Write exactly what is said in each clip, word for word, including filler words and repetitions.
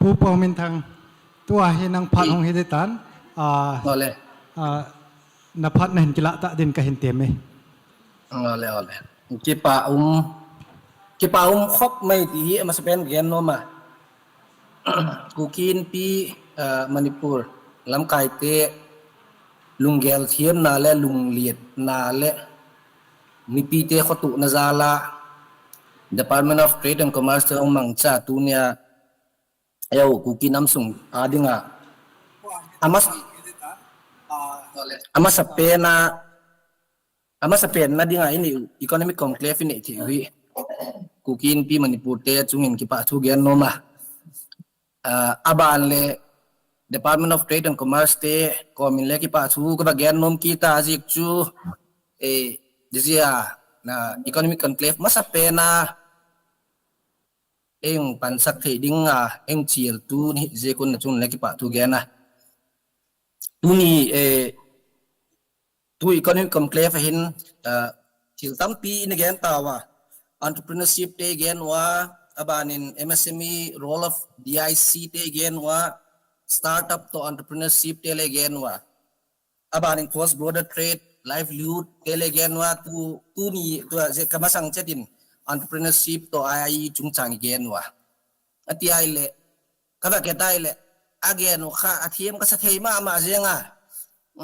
Upa minthang tua hi nang phat hong hi ditan. Ah, ole. Ah, na phat na hin kila ta din ka hin teme. Ole, ole. Kipa um, kipa um khop mai ti hi ama sepen gen no ma. Kuki Inpi, ah, Manipur. Lam kai te lunggel thiem na le lungliet na le. Nipi te khotu na zala. Department of Trade and Commerce te ong mangcha tunia. Ayaw Kuki namsung adinga. Amas, ama sapena, ama sapena dinga ini economic conclave ini ti wi. Kuki Inpi Manipur te chungin kipa chu gen no ma. Ah, aban le Department of Trade and Commerce te komin le kipa chu ko ba gen nom kita azik chu, eh, dizia na economic conclave masapena eng pansak theding a eng chiel tu ni je kun na chun le kipa tu gen a. Tuni, eh, tu economic conclave hin, eh, chiel tampi ini gen tawa. Entrepreneurship te gen wa, abanin M S M E role of D I C te gen wa, startup to entrepreneurship te le gen wa. Abanin cross border trade, livelihood, te le gen wa tu, tuni, tu, je kamasang chetin, entrepreneurship to I I chungchang gen wa. Ati ai le, kada ke tai le, agen wa kha, athiem ka sa thei ma, ma je nga.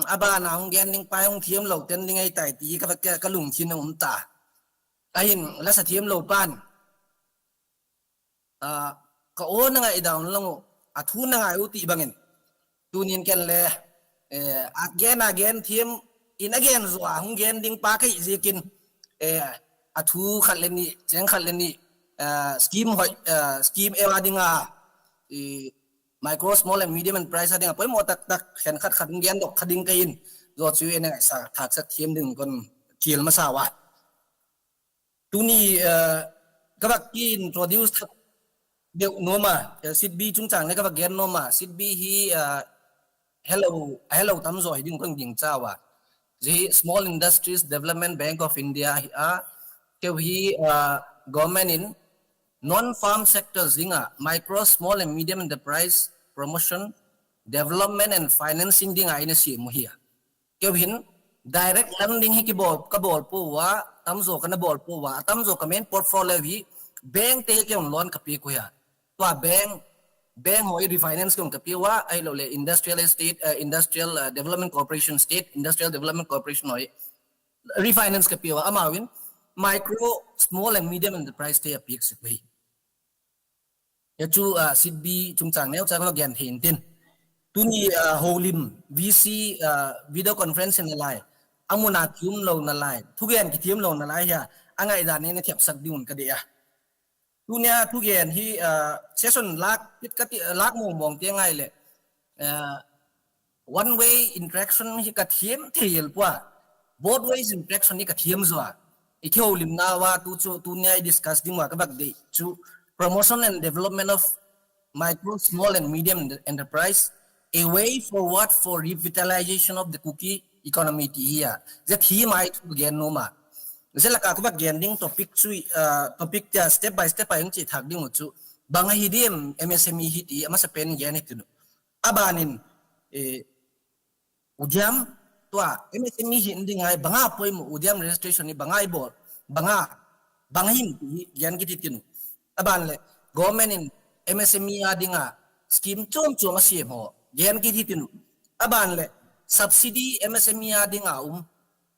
Abana hong gen ning pai hong thiem lo, ten ning ai tai ti, kada ke kalung chin um ta. Ahin, la sa thiem lo pan. Ah, ka o na ngai daun lango, athu na ngai uti bangin. Tunin ken le, eh, agen, agen thiem, in agen zua, hong gen ding pa kai zikin, eh, athu khat leni, cheng khat leni, eh, scheme hoi, eh, scheme ewa dinga, eh, micro, small and medium enterprise dinga, poi mo tak tak, hen khat khat hong gen dok khat ding kain, zo chu ene sa, thak sa thiem ding kon, chiel masawa. Tuni, eh, kaba ki introduce de noma, eh, Sidbi chungchang ne kaba gen noma, Sidbi hi, eh, hello, hello tamzo hi ding kong ding chawa. Ji Small Industries Development Bank of India hi a, ke hi, eh, government in non-farm sectors dinga, micro, small and medium enterprise promotion, development and financing dinga ini si muhia. Kewin, direct lending hi ki bol, ka bol po wa, tamzo ka na bol po wa, tamzo ka main portfolio hi, bank te ke loan ka pi ko ya. Tua bank, bank ho i refinance ke ka pi wa, ai lo le industrial estate, eh, industrial, eh, development corporation, state industrial development corporation ho i refinance ka pi wa, amawin, micro, small and medium enterprise te ya pi ko hi. Ya chu, ah, Sidbi chungchang neu cha ko gen thin tin. Tuni, ah, holim V C, ah, video conference na lai. Amuna thium lo na lai. Thugen ki thium lo na lai ya. Angai dan ne thiap sak diun ka de ya. Tunia thugen hi, ah, session lak pit kati, lak mong mong tiang ai le. Ah, one way interaction hi ka thiem theyel pua. Both ways interaction hi ka thiem zua. Iki ho lim na wa tu chu tunia i discuss ding wa ka bak de chu promotion and development of micro, small and medium enterprise, a way forward for revitalization of the Kuki economy ti hia. Zet hi mai tu gen no ma. Zela ka ku bak gen ding topic chu, uh, topic ya step by step ayung chi thak ding chu. Banga hi dim M S M E hi ti ama sa pen gen hi tu. Abanin, eh, udiam tua M S M E hi ndi ngai banga poi mo udiam registration ni banga ibor, banga, banga him hi yan kiti tinu. Aban le, government in M S M E a dinga scheme chum chum a siem ho, yan kiti tinu. Aban le, subsidy M S M E a dinga um,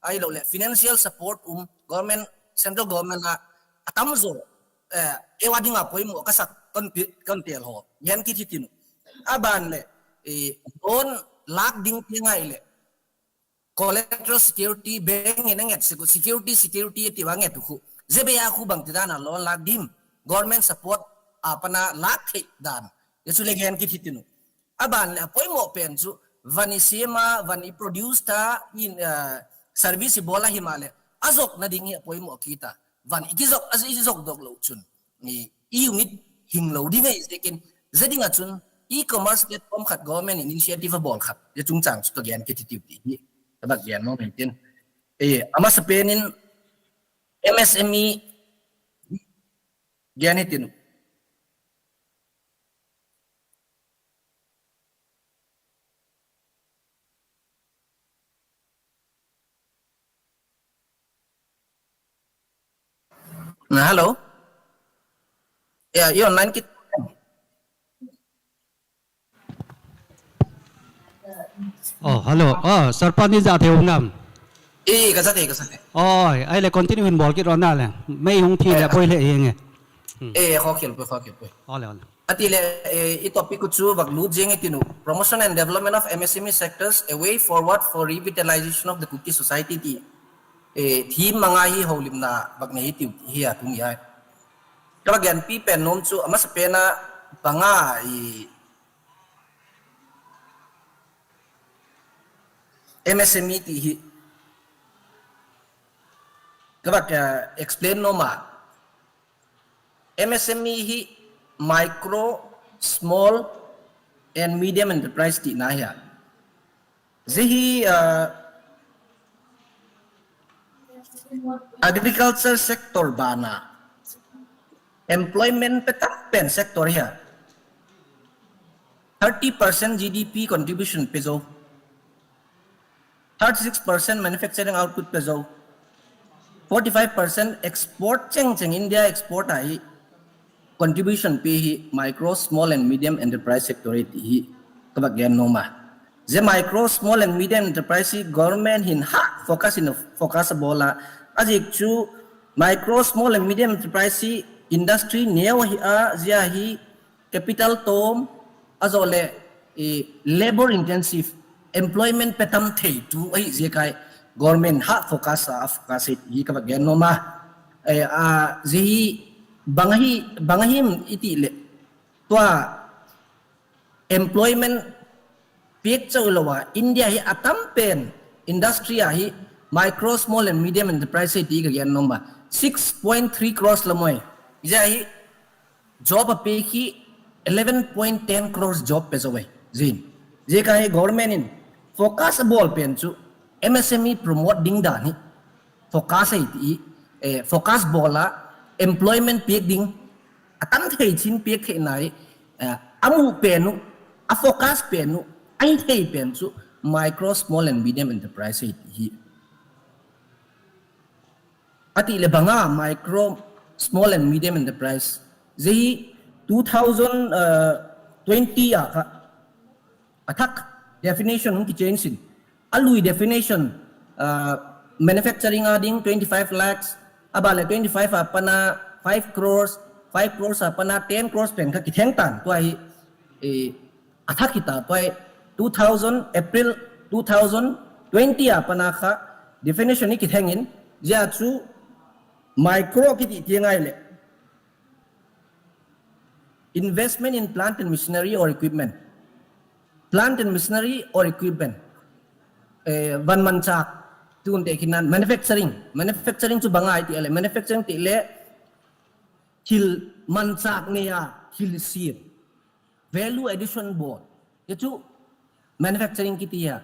ai lo le, financial support um, government, central government a, atamzo, eh, ewa dinga poi mo kasak kon pi-, kon tiel ho, yan kiti tinu. Aban le, eh, loan lak ding tingai le. Collateral security bank ina nget seku-, security, security ti wa nget ku. Zebe ya ku bang ti dana loan lak dim. Government support apa na lak he dan. Yesu le gen kiti tinu. Aban le apoi mo pen su, vani sema, vani produce ta, in, eh, service bola himale. Azok na dingi apoi mo kita. Van ikizok, as ikizok dok lo chun. Ni iu mit hing lo dinga is dekin. Zedinga chun e-commerce platform khat government initiative bol khat. Ya chungchang chuto gen kiti tiuti. Ni tabak gen mo mentin. Eh, ama sepenin M S M E gen hitin. Hello. Ya, i online kit. Oh, hello. Oh, sarpani ja te ungam. Ii, kasate, kasate. Oh, ai le continue hin bol kit rona le. Mei hung thi le poi le yenge. Hmm. Eh, khokil poi, khokil poi. Ole, ole. Ati le, eh, i topic ku chu bak lu jenge tinu. Promotion and development of M S M E sectors, a way forward for revitalization of the Kuki society ti. Eh, theme manga hi houlim na bak ne hi tiu hi atung ya. Kaba gen pi pen nom chu, ama sepena banga i M S M E ti hi. Kaba ka explain no ma. M S M E hi micro, small, and medium enterprise ti na ya. Zihi, uh, agriculture sector bana. Employment pe tampen sector ya. Thirty percent G D P contribution pezo. Thirty-six percent manufacturing output pezo. Forty-five percent export cheng cheng India export ai contribution pe hi micro, small and medium enterprise sector ti hi kabak gen noma. Je micro, small and medium enterprise hi government hin ha focus in focus bola. Ajik chu micro, small and medium enterprise hi industry neo hi a jia hi capital tom, ajo le, eh, labor intensive employment pe tam thei tu ai je kai government ha focus a focus it yi ka gen noma. Eh, a je hi bang hi, bang hi iti le tua employment picture lo wa India hi atam pen industry a hi micro, small and medium enterprise ti ka gen noma six point three crores la moi. Je hi job a pe hi eleven point ten crores job pe so wai. Jin. Je ka hi government in focus ball pen chu M S M E promote ding da ni. Focus ai ti, eh, focus ball a employment piek ding. Atam thei chin piek he nai, eh, amu penu, a focus penu, ai thei pen chu micro, small and medium enterprise ai ti hi. Ati le banga micro, small and medium enterprise. Jehi two thousand twenty a ka athak definition hung ki change sin. Alui definition, uh, manufacturing ading twenty-five lakhs, abale twenty-five apana five crores, five crores apana ten crores pen ka kitheng tan. Tua hi, eh, athak kita tua hi two thousand, April two thousand twenty apana ka definition ni kithengin, ja chu micro kiti tiengai le. Investment in plant and machinery or equipment. Plant and machinery or equipment. Eh, van manchak, tun te kinan manufacturing. Manufacturing chu banga ai ti le. Manufacturing ti le hil manchak ne ya hil sir. Value addition board. Ya chu manufacturing kiti ya.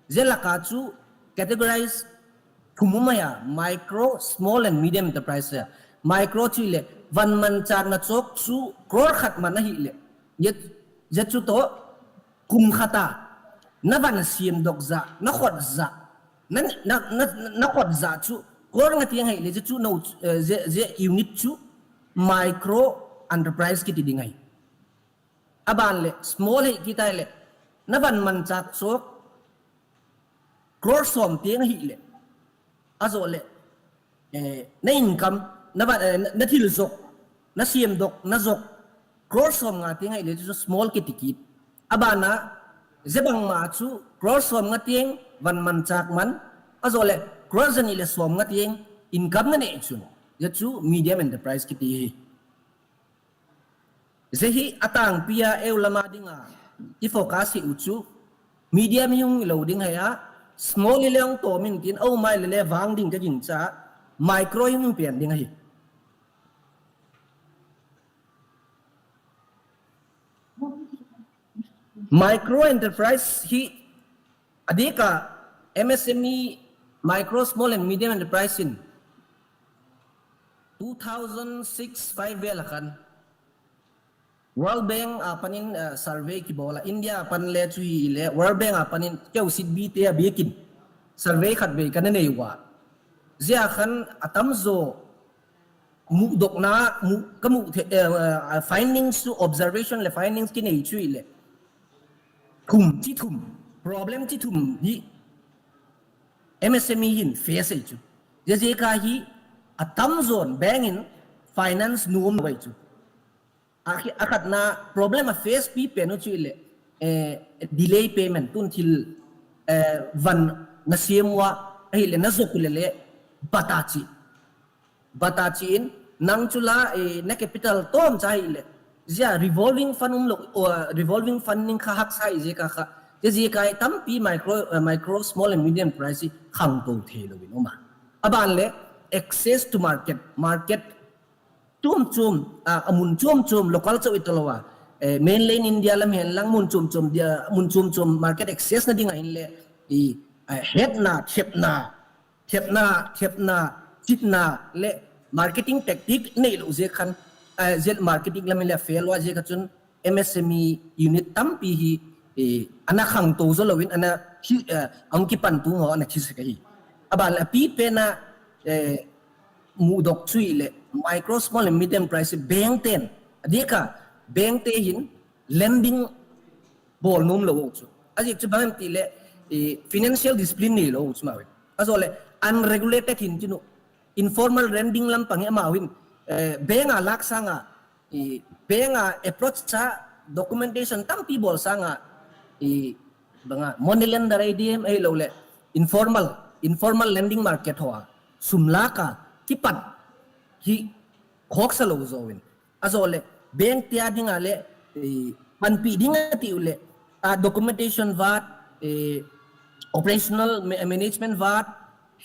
Je la ka chu categorize thumuma ya micro, small and medium enterprise ya. Micro chu le van manchak na chok chu crore khat man na hi le. Ya, ya chu to kum khata na van siem dok ja, na khot ja. Na, na, na, na khot ja chu crore nga tiang hai le ya chu no, eh, je, je unit chu micro enterprise kiti ding hai. Aban le, small hi kita le, na van manchak sok, crore som tiang hi le. Ajo le, eh, na income, na van, eh, na, na thil sok, na siem dok, na sok, crore som nga tiang hi le, chu small kiti kit. Abana, je bang ma chu, crore som nga tiang, van manchak man, ajo le, crore jani le som nga tiang, income nga ne chun. Ya chu medium enterprise kiti hi. Jehi atang pia eu lama dinga i focus hi uchu, medium yung lo ding haya, small ile ong to min tin, au mai lele vang ding ke jing cha, micro yung pian ding hi. Micro enterprise hi adika M S M E, micro, small and medium enterprise in two thousand six five bel akan. World Bank apanin, eh, survey ki bola India apan le chu hi le World Bank apanin keu sit bi te abikin survey khat be kanene wa. Jia khan atam jo mudok na, mu, kamu, eh, eh, findings to observation le findings kini ichu ile. Thum, chi thum. Problem chi thum hi M S M E hin face ichu. Jejeka hi atam zon bank in finance nuum wa ichu. Akhi, akhat na problem a face pi penu chu ile, eh, delay payment tun thil, eh, van na siemwa, eh, ile na zokule le batachi. Batachi in, nang chula, eh, na capital tom cha ile. Jia revolving fund um lo, o, revolving fund ning kha hak sa ije ka kha. Jia jia kai tampi micro, eh, micro, small and medium enterprise khang to the lo win uma. Aban le access to market, market chum chum, ah, amun chum chum, local cho italowa. Eh, mainland India lam hen lang mun chum chum dia, mun chum chum market access na dinga hin le, i, eh, het na, thep na, thep na, thep na, chit na, le marketing tactic ne lo je khan, eh, je marketing lam le fail wa je kachun, M S M E unit tampi hi, eh, ana khang to zo lo win, ana hi, eh, ang kipan tu ngo, ana chis ka hi. Aba la pi pena, eh, mudok chui le, micro, small and medium enterprise, bank ten. Adika, bank te hin, lending bol num lo wo chu. Aji chu bang ti le, eh, financial discipline ni lo chu ma win. Aso le, unregulated hin chinu, informal lending lam pang ma win, eh, bank a lak sanga, I, bank a approach cha documentation tampi bol sanga, i, banga money lender A D M, eh, lo le informal, informal lending market hoa. Sumlaka, kipan, hi, khok sa lo zo win. Aso le, bank tia dinga le, i, panpi dinga ti ule, a documentation wat, i, operational ma-, management wat,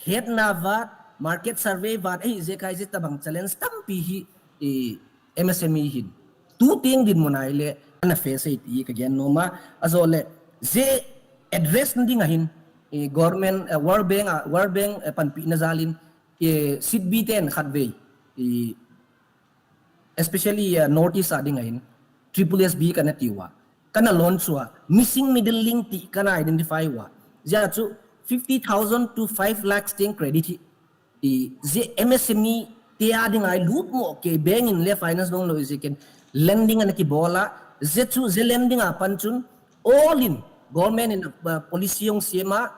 het na wat, market survey wat, eh, je kai je tabang challenge tampi hi, i, M S M E hin. Tu ting din mo nai le, ana face ti ka gen no ma, aso le, je address ndi nga hin, i, government, eh, World Bank, ah, World Bank, eh, panpi na jalin, eh, sit bi ten khat wei, i, especially, uh, North East a dinga hin, triple S B kana tiwa, kana launch wa, missing middle link ti kana identify wa. Ja chu fifty thousand to five lakhs ting credit hi. I, je M S M E tia dinga ai lut mo ke bank in le finance dong lo je ken lending ana ki bola, je chu je lending a pan chun, all in, government in, uh, policy yong siema,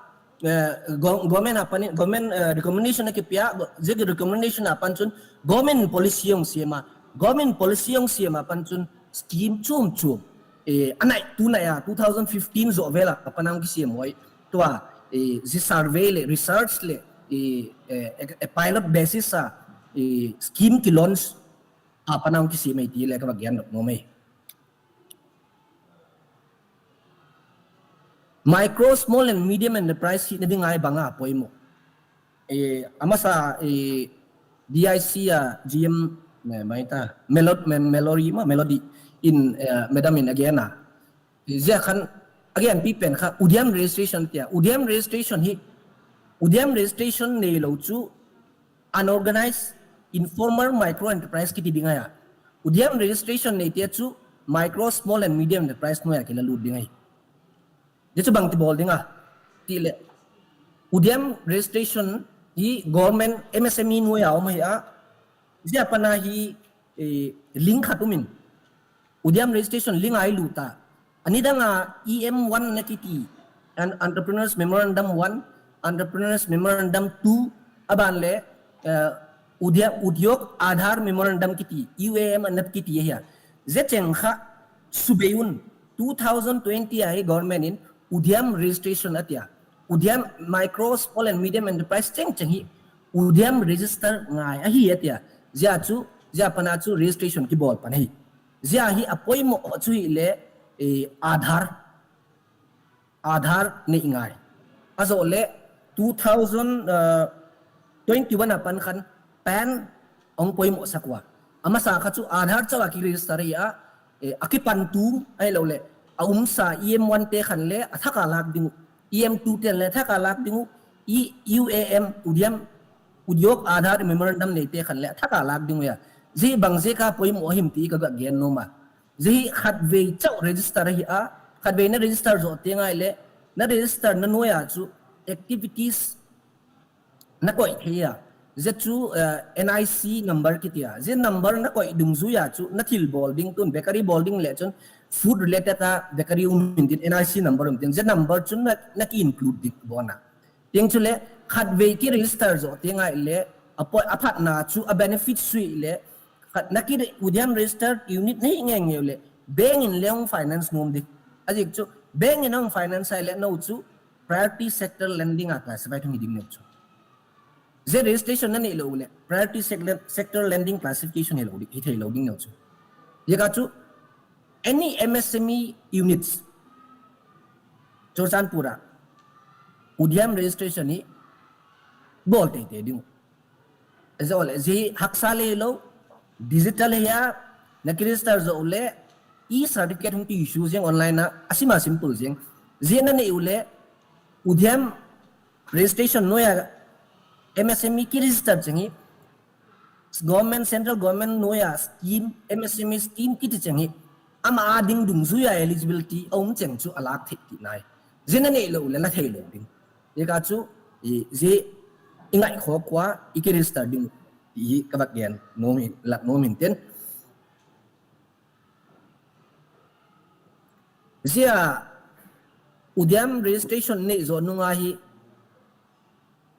eh, go-, government apan, government, eh, recommendation ke pia, go-, je recommendation apan chun, government policy yong siema, government policy yong siema pan chun, scheme chum chum. Eh, anai, tu na ya, two thousand fifteen zo vela, apan ang ki siema wai. Tua, eh, je survey le, research le, eh, eh, eh, pilot basis sa, eh, scheme ki launch, apan ang ki siema iti le ka bagian no me. Micro, small and medium enterprise hi na dingai banga apoy mo. Eh, amasa, eh, D I C a G M, me, maita, Melod-, me, Melody, ma, Melody in, eh, madam in again na. Eh, je khan, again, pipen kha, Udyam registration tia. Udyam registration hi, Udyam registration ne lo chu, unorganized informal micro enterprise kiti dinga ya. Udyam registration ne tia chu micro, small and medium enterprise no ya kila lut dinga hi. Dia chu bang ti bol dinga. Ti le. Udyam registration hi government M S M E no ya oma hi a. Dia pana hi, eh, link khatumin. Udyam registration link ai luta. Anidanga E M one na kiti, an entrepreneurs memorandum one, entrepreneurs memorandum two, aban le, eh, Udyam, Udyog Aadhaar memorandum kiti, U A M anap kiti ya. Je cheng kha subeyun two thousand twenty ai government in Udyam registration atia. Udyam micro, small and medium enterprise cheng cheng hi. Udyam register ngai ahi atia. Ja chu, ja pana chu registration ki bol pana hi. Ja hi apoy mo chu hi le, eh, Aadhaar. Aadhaar ne ingai. Aso le two thousand, uh, twenty-one apan khan PAN ong poy mo sakwa. Amasa kha chu Aadhaar chawa ki register ya, eh, aki pan tu, ai lo le. A umsa E M one te khan le, athaka lak dingu. E M two te le, athaka lak dingu. I, U A M, Udyam, Udyog Aadhaar memorandum ne te khan le, athaka lak dingu ya. Je bang je ka poy mo him ti ka ga gen no ma. Je hi khatwei chau register hi a, khatwei na register zo te ngai le, na register na no ya chu activities na koi the ya. Je chu, eh, N I C number kitia. Je number na koi dungjuya chu, na thil bol ding tun, bakery bol ding le chun, food related a bakery um intin, N I C number um intin. Je number chun na, na ki include ding bona. Tieng chu le, khatwei ki register jo, tieng ai le, apo, aphat na chu, a benefit sui le, khat na ki re-, Udyam registered unit na hi nge nge le, bank in le ung finance nom di. Ajik chu, bank in ung finance ai le, no chu, priority sector lending a classify thung hiding ne chu. Je registration na ne ilo ule, priority sec-, sector lending classification hilo di, hithai lo ding ne chu. Ye ka chu, any M S M E units, Churachandpur a, Udyam registration ni, bol te te ding. Ese ole, si haksa le lo, digital ya, na ki register jo ule, e-certificate hung ki issue jeng online na, asima simple jeng. Jeng na ne ule, Udyam registration noya, M S M E ki register jeng hi, government, central government noya scheme, M S M E scheme kiti jeng hi, ama ading dungjuya eligibility, aum jeng chu alak thek ti nai. Jeng na ne lo ule la thek lo ding. Ye ka chu, i, je, ingai khokwa, i ki register ding, i, kabak gen, nom hin, lak nom hinten. Jia, Udyam registration ne jo nunga hi,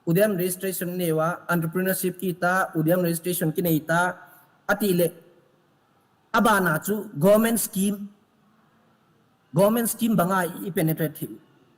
Udyam registration ne wa, entrepreneurship kita, Udyam registration kine ita, ati le, abana chu, government scheme, Government scheme banga i penetrate hi.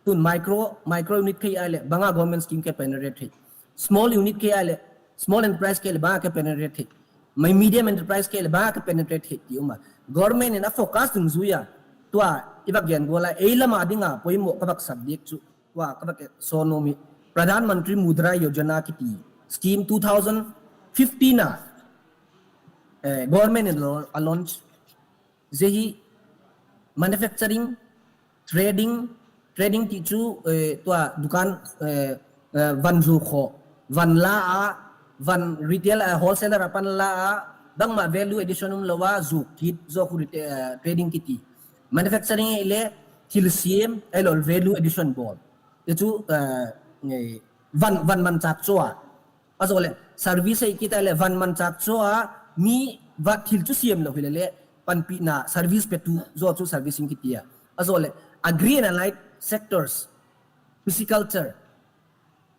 Tun micro, micro unit ke ai le, banga government scheme ke penetrate hi. Small unit ke ai le, small enterprise ke le, banga ke penetrate hi. Mai medium enterprise ke le, banga ke penetrate hi, ti uma. Government na focus dungjuya. Tua, ibak gen gola, ei lama dinga, poi mo kabak subject chu. Tua, kabak sono mi. Pradhan Mantri Mudra Yojana kiti. Scheme two thousand fifteen na. Eh, government in lo, a launch. Jehi manufacturing, trading, trading ti chu, eh, tua dukan, eh, eh, van ju kho, van la a, van retail, eh, wholesaler apan la a, bangma value addition um lawa ju kit, ju khu retail, eh, trading kiti. Manufacturing ile thil siem, elo value addition bol. Itu, eh, eh, van, van man chak choa. Aso le, service ai kita le van man chak choa, mi va thil chu siem lo hile le, panpi na service petu, jo chu servicing kitia. Aso le, agri and allied sectors, pisciculture,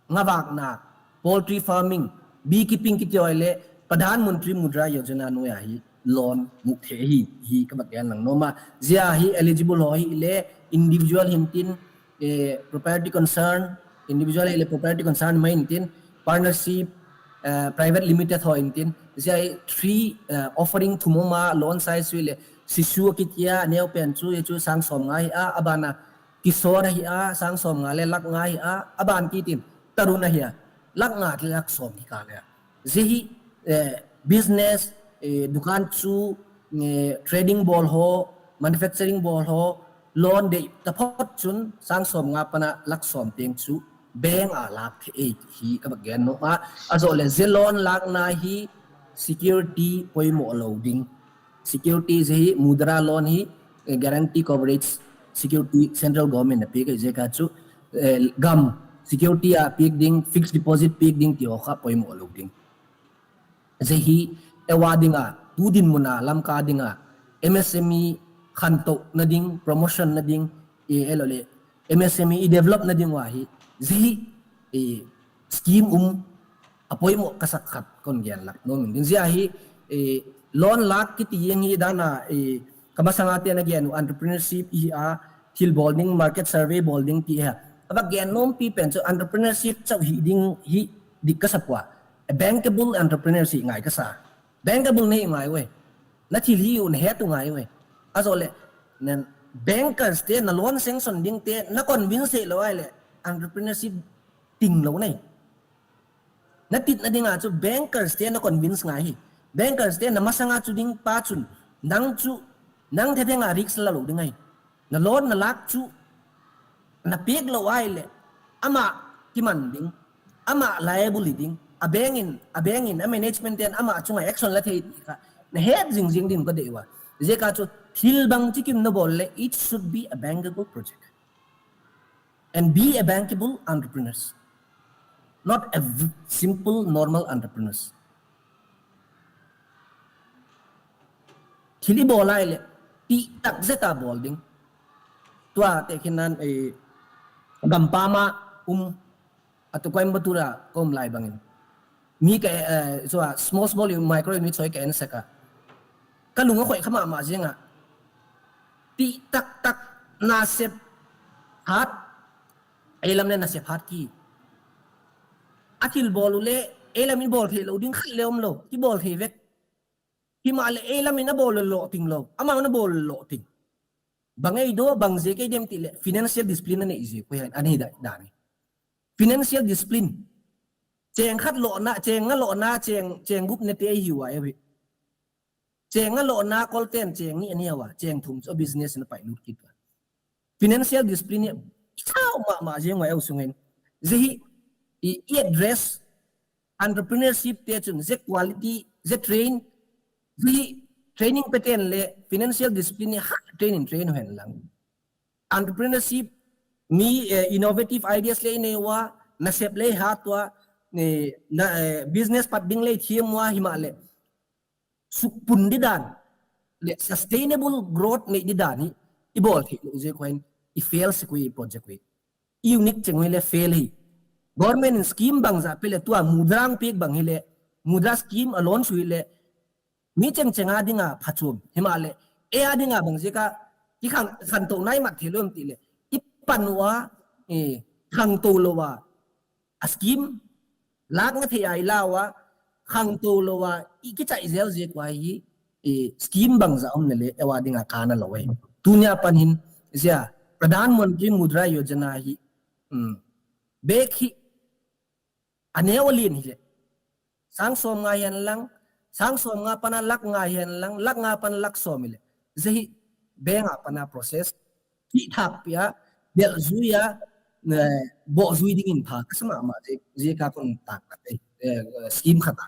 ngabak na, poultry farming, beekeeping kitia le, Pradhan Mantri Mudra Yojana noya hi, loan muthe hi, hi kabak yan lang noma. Jia hi eligible ho hi le, individual hintin, eh, property concern, individual ile property concern mai intin, partnership, eh, private limited ho intin, jia three, eh, offering thumoma loan size ile, sishu kitia, neo pen chu, ye chu sang som ngai a, abana, kisor hi a, sang som ngai le lak ngai a, aban kitin, taruna hi a, lak ngai le lak som hi ka le. Jehi, eh, business, eh, dukan chu, eh, trading bol ho, manufacturing bol ho, loan de taphot chun, sang som nga pana lak som teng chu, bank a lak the eight hi kabak gen no ma, aso le je loan lak na hi, security poi mo lo ding. Security jehi, mudra loan hi, eh, guarantee coverage, security central government na pik je ka chu, eh, gam, security a pik ding, fixed deposit pik ding, ti ho ka poi mo lo ding. Jehi, ewa dinga, tu din muna, lam ka dinga, M S M E, khanto na ding, promotion na ding, e, elo le, M S M E, i develop na ding wa hi, jehi, e, scheme um, apoi mo kasak khat kon gen lak, no, min din jia hi, e, loan lak kiti yang hi dana, e, kamasanga te na gen entrepreneurship i a, thil bol ding, market survey bol ding ti ha. Aba gen nom pi pen so entrepreneurship chau hi ding hi di kasapwa. A bankable entrepreneurs hi ngai kasa. Bankable ne ngai we. Na thil hi un het ngai we. Aso le, nen bankers te na loan sanction ding te na convince lo ai le entrepreneurship ting lo ne. Na tit na ding a chu bankers te na convince ngai hi. Bankers te na masanga chu ding pa chun. Nang chu, nang te ding a risk la lo ding ai. Na loan na lak chu, na pik lo ai le, ama kiman ding, ama liable ding, a bank in, a bank in, a management ten ama chunga action la thei ka, na het jing jing ding ko de wa. Je ka chu, thil bang chikim no bol le, it should be a bankable project. And be a bankable entrepreneurs. Not a v-, simple, normal entrepreneurs. Thili bol ai le, ti tak zeta bol ding. Tua te kinan, eh, Gampama, um, atu Coimbatore, kom lai bangin. Mi ke, eh, so, ah, small, small, micro, mi soy ke en seka. Kalunga koi kama ma jenga. Ti tak tak nasep hat, Elam ne nasep hat ki. Atil bolu le, elam in bol thei lo, ding khal le om lo, ti bol thei wek. Ti ma le elam in na bol lo ting lo, ama na bol lo ting. Bang ai do, bang je ke dem ti le, financial discipline ne ije, kuya, ani da, dani. Financial discipline. Cheng khat lo na, cheng nga lo na, cheng, cheng gup ne te hiwa, ewi. Cheng nga lo na kolten, cheng ni ani awa, cheng thum so business na pai lut kitwa. Financial discipline, sao ma, ma je ngwa eu sungen. Jehi, i, i address entrepreneurship te chun, je quality, je train, jehi training peten le, financial discipline ha training train hen lang. Entrepreneurship, mi, eh, innovative ideas le ne wa, nasep le hatwa, ne, na, eh, business pat ding le thiem wa hima le. Sukpun di dan, le sustainable growth ne di dan ni, i bol hi, le uje kuen, i fail si kui project kui. I unique cheng le fail hi. Government scheme bang za pele tua mudra pik bang hile, mudra scheme alone su hile, mi cheng cheng adinga pachun, hima le, e adinga bang jeka, i khang, khang to nai mat thelum ti le, i panwa, eh, khang to lo wa, a scheme, lak nga thei ai la wa, khang to lo wa, i kicha i zel je kwa hi, eh, scheme bang za om ne le, e wa dinga kana lo we. Tunya pan hin, jia, Pradhan Mantri Mudra Yojana hi, hmm, bek hi, Ane olin hile. Sang som nga hen lang, sang som nga pana lak nga hen lang, lak nga pana lak som hile. Jehi beng apana process, ki thap ya, bel zui ya, ne, bo zui dingin pa, kasama ma, je, je ka kon tak, eh, scheme khata.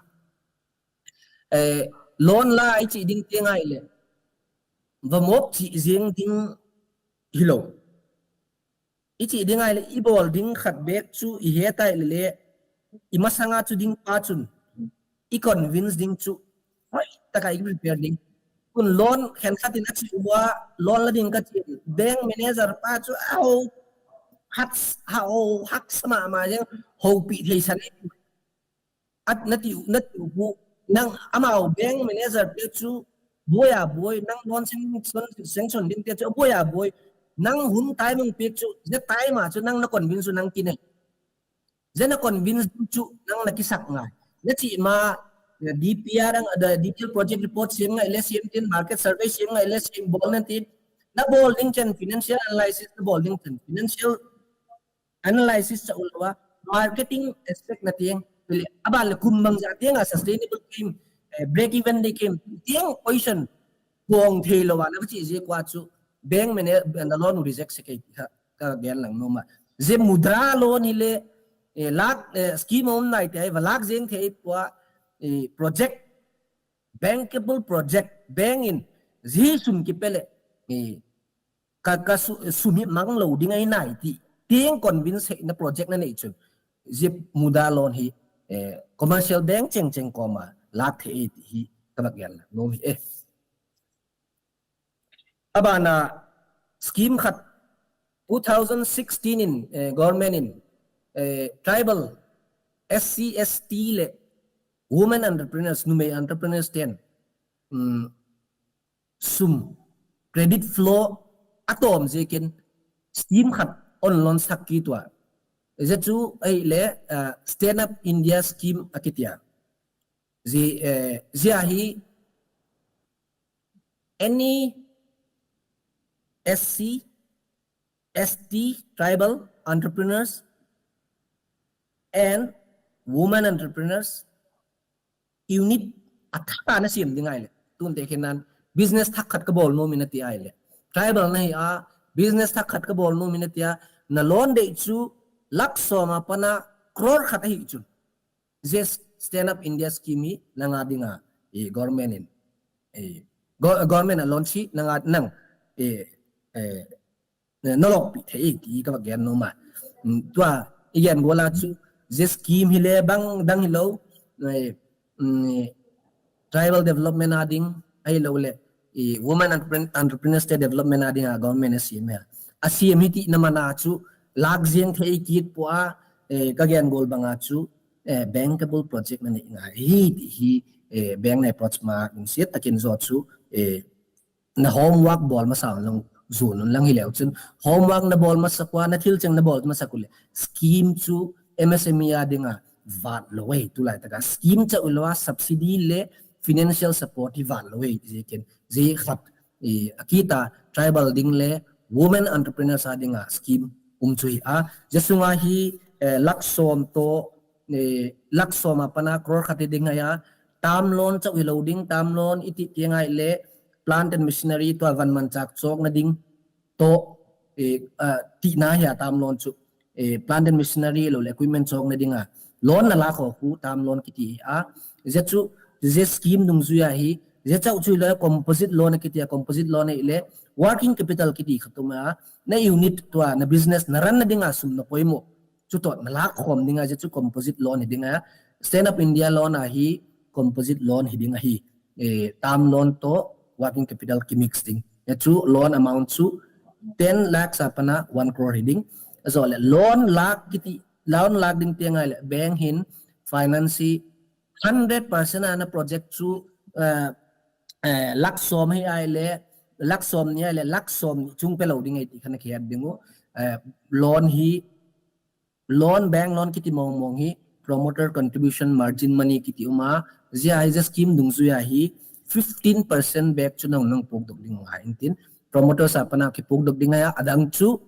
Eh, loan la ichi ding tengai le. Vamok chi jeng ding hilo. Ichi ding ai le, i bol ding khat bek chu, i heta ai le, i masanga chu ding pa chun. I convince ding chu. Hoi, taka i prepare ding. Kun loan khen khat in achi uwa, loan la ding kachin. Bank manager pa chu, au, hak, au, hak sama ma jeng, hau pi thei sane. At nati, nati upu, nang ama o bank manager pe chu, boya boy, nang loan sanction, sanction ding pe chu, boya boy, nang hun time pe chu, je time a chu, nang na convince nang kine. Je na convince chu, nang na kisak ngai. Na chi ma, ya, D P R ang, ada detail project report siem ngai, le siem tin, market survey siem ngai, le siem bol na tin. Na bol ding chen financial analysis, na bol ding chen financial analysis sa ulawa, marketing aspect na tieng, pele, aba le kumbang sa tieng a sustainable kim, eh, break even de kim, tieng question, kuang thei lo wa, na chi je kwa chu, bank mene, na loan reject se ke, ka, ka gen lang no ma. Je mudra loan hile, eh, lak, eh, scheme om nai te, ba lak jeng thei kwa, eh, project, bankable project, bank in, ji sum ki pele, eh, ka, ka su, sumi mang lo ding ai nai ti, tieng convince he na project na nei chun. Jip muda loan hi, eh, commercial bank cheng cheng koma, lak the e ti hi, ka bak yan la, no hi, eh. Aba na scheme khat, two thousand sixteen in, eh, government in, eh, tribal S C, S T le, women entrepreneurs, numei entrepreneurs ten, mm, sum, credit flow, atom je ken, scheme khat on loan sak ki tua. Je chu ai le, uh, Stand Up India scheme akitia. Je, eh, je ahi, any S C, S T tribal entrepreneurs and women entrepreneurs unit athaka na siem ding ai le. Tun te kenan business thak khat ka bol no mi na ti ai le. Tribal na hi a business thak khat ka bol no mi na ti a na loan de chu lak soma pana crore khat hi chu. Je Stand Up India scheme hi nanga dinga e government in. E go-, government a loan chi nanga nang e, e, eh, nolok pi the i ki ka gen no ma. Mm, tua, i gen gola chu, Je scheme hi le bang dang hi lo, eh, mm, tribal development ading, ai lo le, i women entrepren-, entrepreneurs te development ading a government a scheme. A scheme hi ti na mana chu, lak jeng the i kit po a, eh, ka gen gol bang a chu, eh, bankable project na ni nga. Hi, hi, eh, bank na approach ma, insiet takin zo chu, eh, na homework bol masa lang zun lang hi le uchun. Homework na bol masa kwa, na thil cheng na bol masa kule. Scheme chu M S M E ading a vat lo wei tu lai taka. Scheme cha ulwa subsidy le financial support hi vat lo wei je ken. Je khat, eh, akita tribal ding le women entrepreneurs ading a scheme um chu hi a. Je sunga hi, eh, lak som to, eh, lak som apana crore khat ding ya. Term loan cha wi lo ding, term loan i ti tiang ai le plant and machinery to avan man chak chok na ding to, eh, ah, ti na ya term loan chu, eh, plant and machinery lo le equipment chok na ding a. Loan na la ko ku term loan kiti a. Je chu, je scheme dung ju ya hi, je cha chu le composite loan kiti a, composite loan i le working capital kiti khatum a, na unit to a, na business na ran na ding a sum na poimo. Chu to na lak khom ding a je chu composite loan hi ding a. Stand Up India loan a hi, composite loan hi ding a hi. Eh, term loan to working capital ki mix ding. Ya chu loan amount chu ten lakhs apana one crore hi ding. So le loan lak kiti, loan lak ding tiang ai le bank hin finance hi hundred percent ana project chu, eh, eh, lak som hi ai le, lak som ni ai le, lak som chung pe lo ding ai ti khana ke ding o, eh, loan hi loan, bank loan kiti mong mong hi, promoter contribution margin money kiti uma, je ai je scheme dung ju ya hi, fifteen percent bek chu nang nang pok dok ding nga intin, promoter sa pana ki pok dok ding ya, adang chu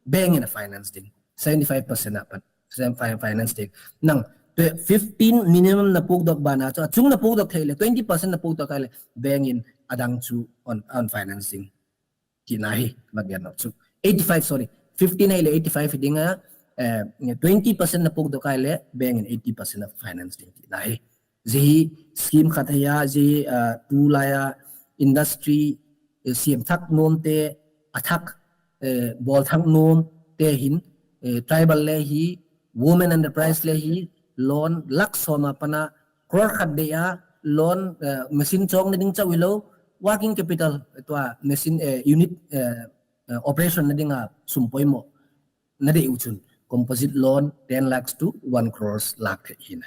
bank in finance ding, seventy-five percent apan, seventy-five finance ding. Nang, te fifteen minimum na pok dok bana, chu, chung na pok dok thele, twenty percent na pok dok kale, bank in adang chu on, on finance ding. Ti na hi, magyan no chu. Eighty-five, sorry. Fifteen ai le eighty-five ding a, eh, twenty percent na pok dok ai le, bank in eighty percent of finance ding ti na hi. Je hi scheme khat ya, je hi, eh, tu la ya industry, eh, siem thak nom te, athak, eh, bol thak nom te hin, eh, tribal le hi, women enterprise le hi, loan lak som apana, crore khat de ya, loan, eh, machine chok na ding cha wi lo, working capital, to a machine, eh, unit, eh, eh, operation na ding a sum poimo. Na de uchun, composite loan ten lakhs to one crores lak hina.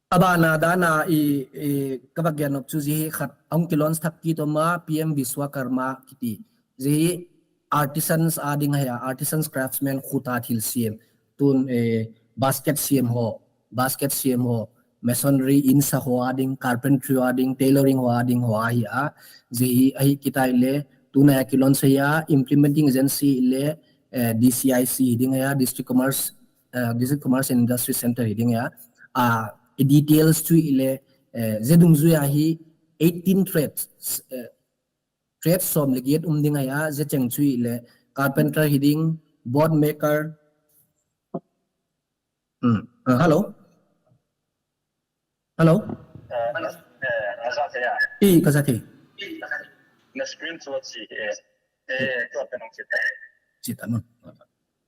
Aba na dana i, i kabagyan nok chu je hi khat ang ki loan thak ki to ma P M Vishwakarma kiti. Je hi artisans ading ya, artisans craftsmen khuta thil siem. Tun, eh, basket siem ho, basket siem ho, masonry insa ho ading, carpentry ho ading, tailoring ho ading ho ahi a. Je hi ahi kita ile, tuna ya ki loan saya, implementing agency ile, eh, D C I C hi ding ya, District Commerce, eh, District Commerce and Industry Center hi ding ya. A, i details chu ile, eh, je dung ju ya hi eighteen trades, eh, trades som le giet um ding ya, je cheng chu ile carpenter hi ding, board maker. Hmm. Eh, hello? Hello? Eh, eh, kasate ya. I, kasate. Na screen tu si, eh, eh, tu apenas si. Sita, no.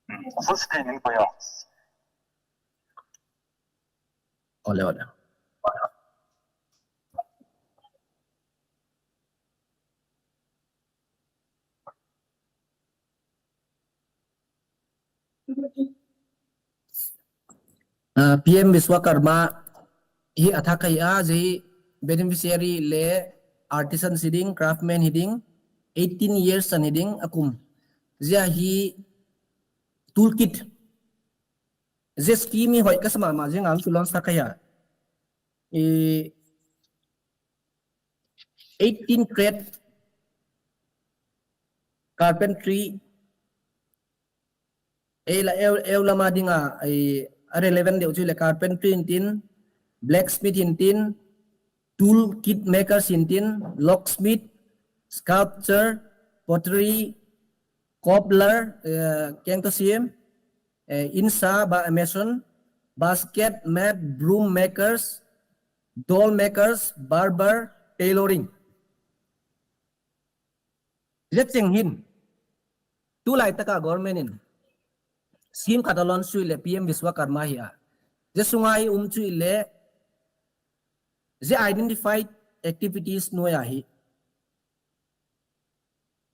Hmm. Full screen ko yo. Ole, ole. Ah, P M Vishwakarma hi athak ya, je hi beneficiary le artisan hi ding, craftsman hi ding, eighteen years an hi ding akum. Je hi toolkit. Je scheme hi hoi kasama ma je ngal tulon sakaya. I eighteen trade carpentry, e la eu, eu lama dinga, ai, are eleven de uchu le carpentry intin, blacksmith intin, tool kit makers intin, locksmith, sculptor, pottery, cobbler, eh, keng to siem, eh, insa ba mason, basket, mat, broom makers, doll makers, barber, tailoring. Jecheng hin. Tu lai taka government in scheme kata launch chu ile P M Vishwakarma hi a. Je sungai um chu ile, je identified activities no ya hi.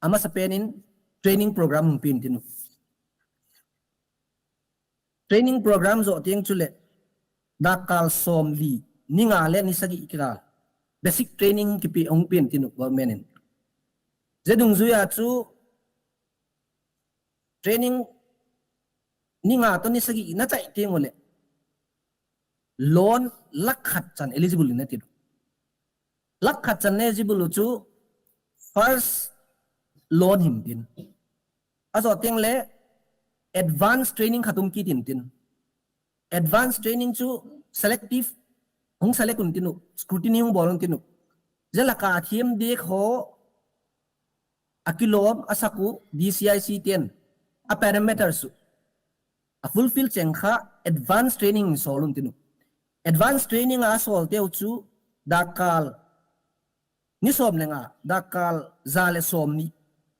Ama sa penin training program hum pin tinu. Training program jo tieng chule dakal somli ninga le ni sagi ikral. Basic training kipi hum pin tinu government in. Je dung juya chu training ninga to ni sagi na chai tieng ole. Loan lakh khat chan eligible na tidu. Lakh khat chan eligible chu first loan him tin. Aso tieng le advance training khatum ki tin tin. Advance training chu selective hung select un tinu, scrutiny hung bol un tinu. Jela ka thiem dik ho akilom asaku D C I C ten a parameters su a fulfill chengkha advance training ni solun tinu. Advance training a sol teu chu dakal ni som lenga dakal jale som ni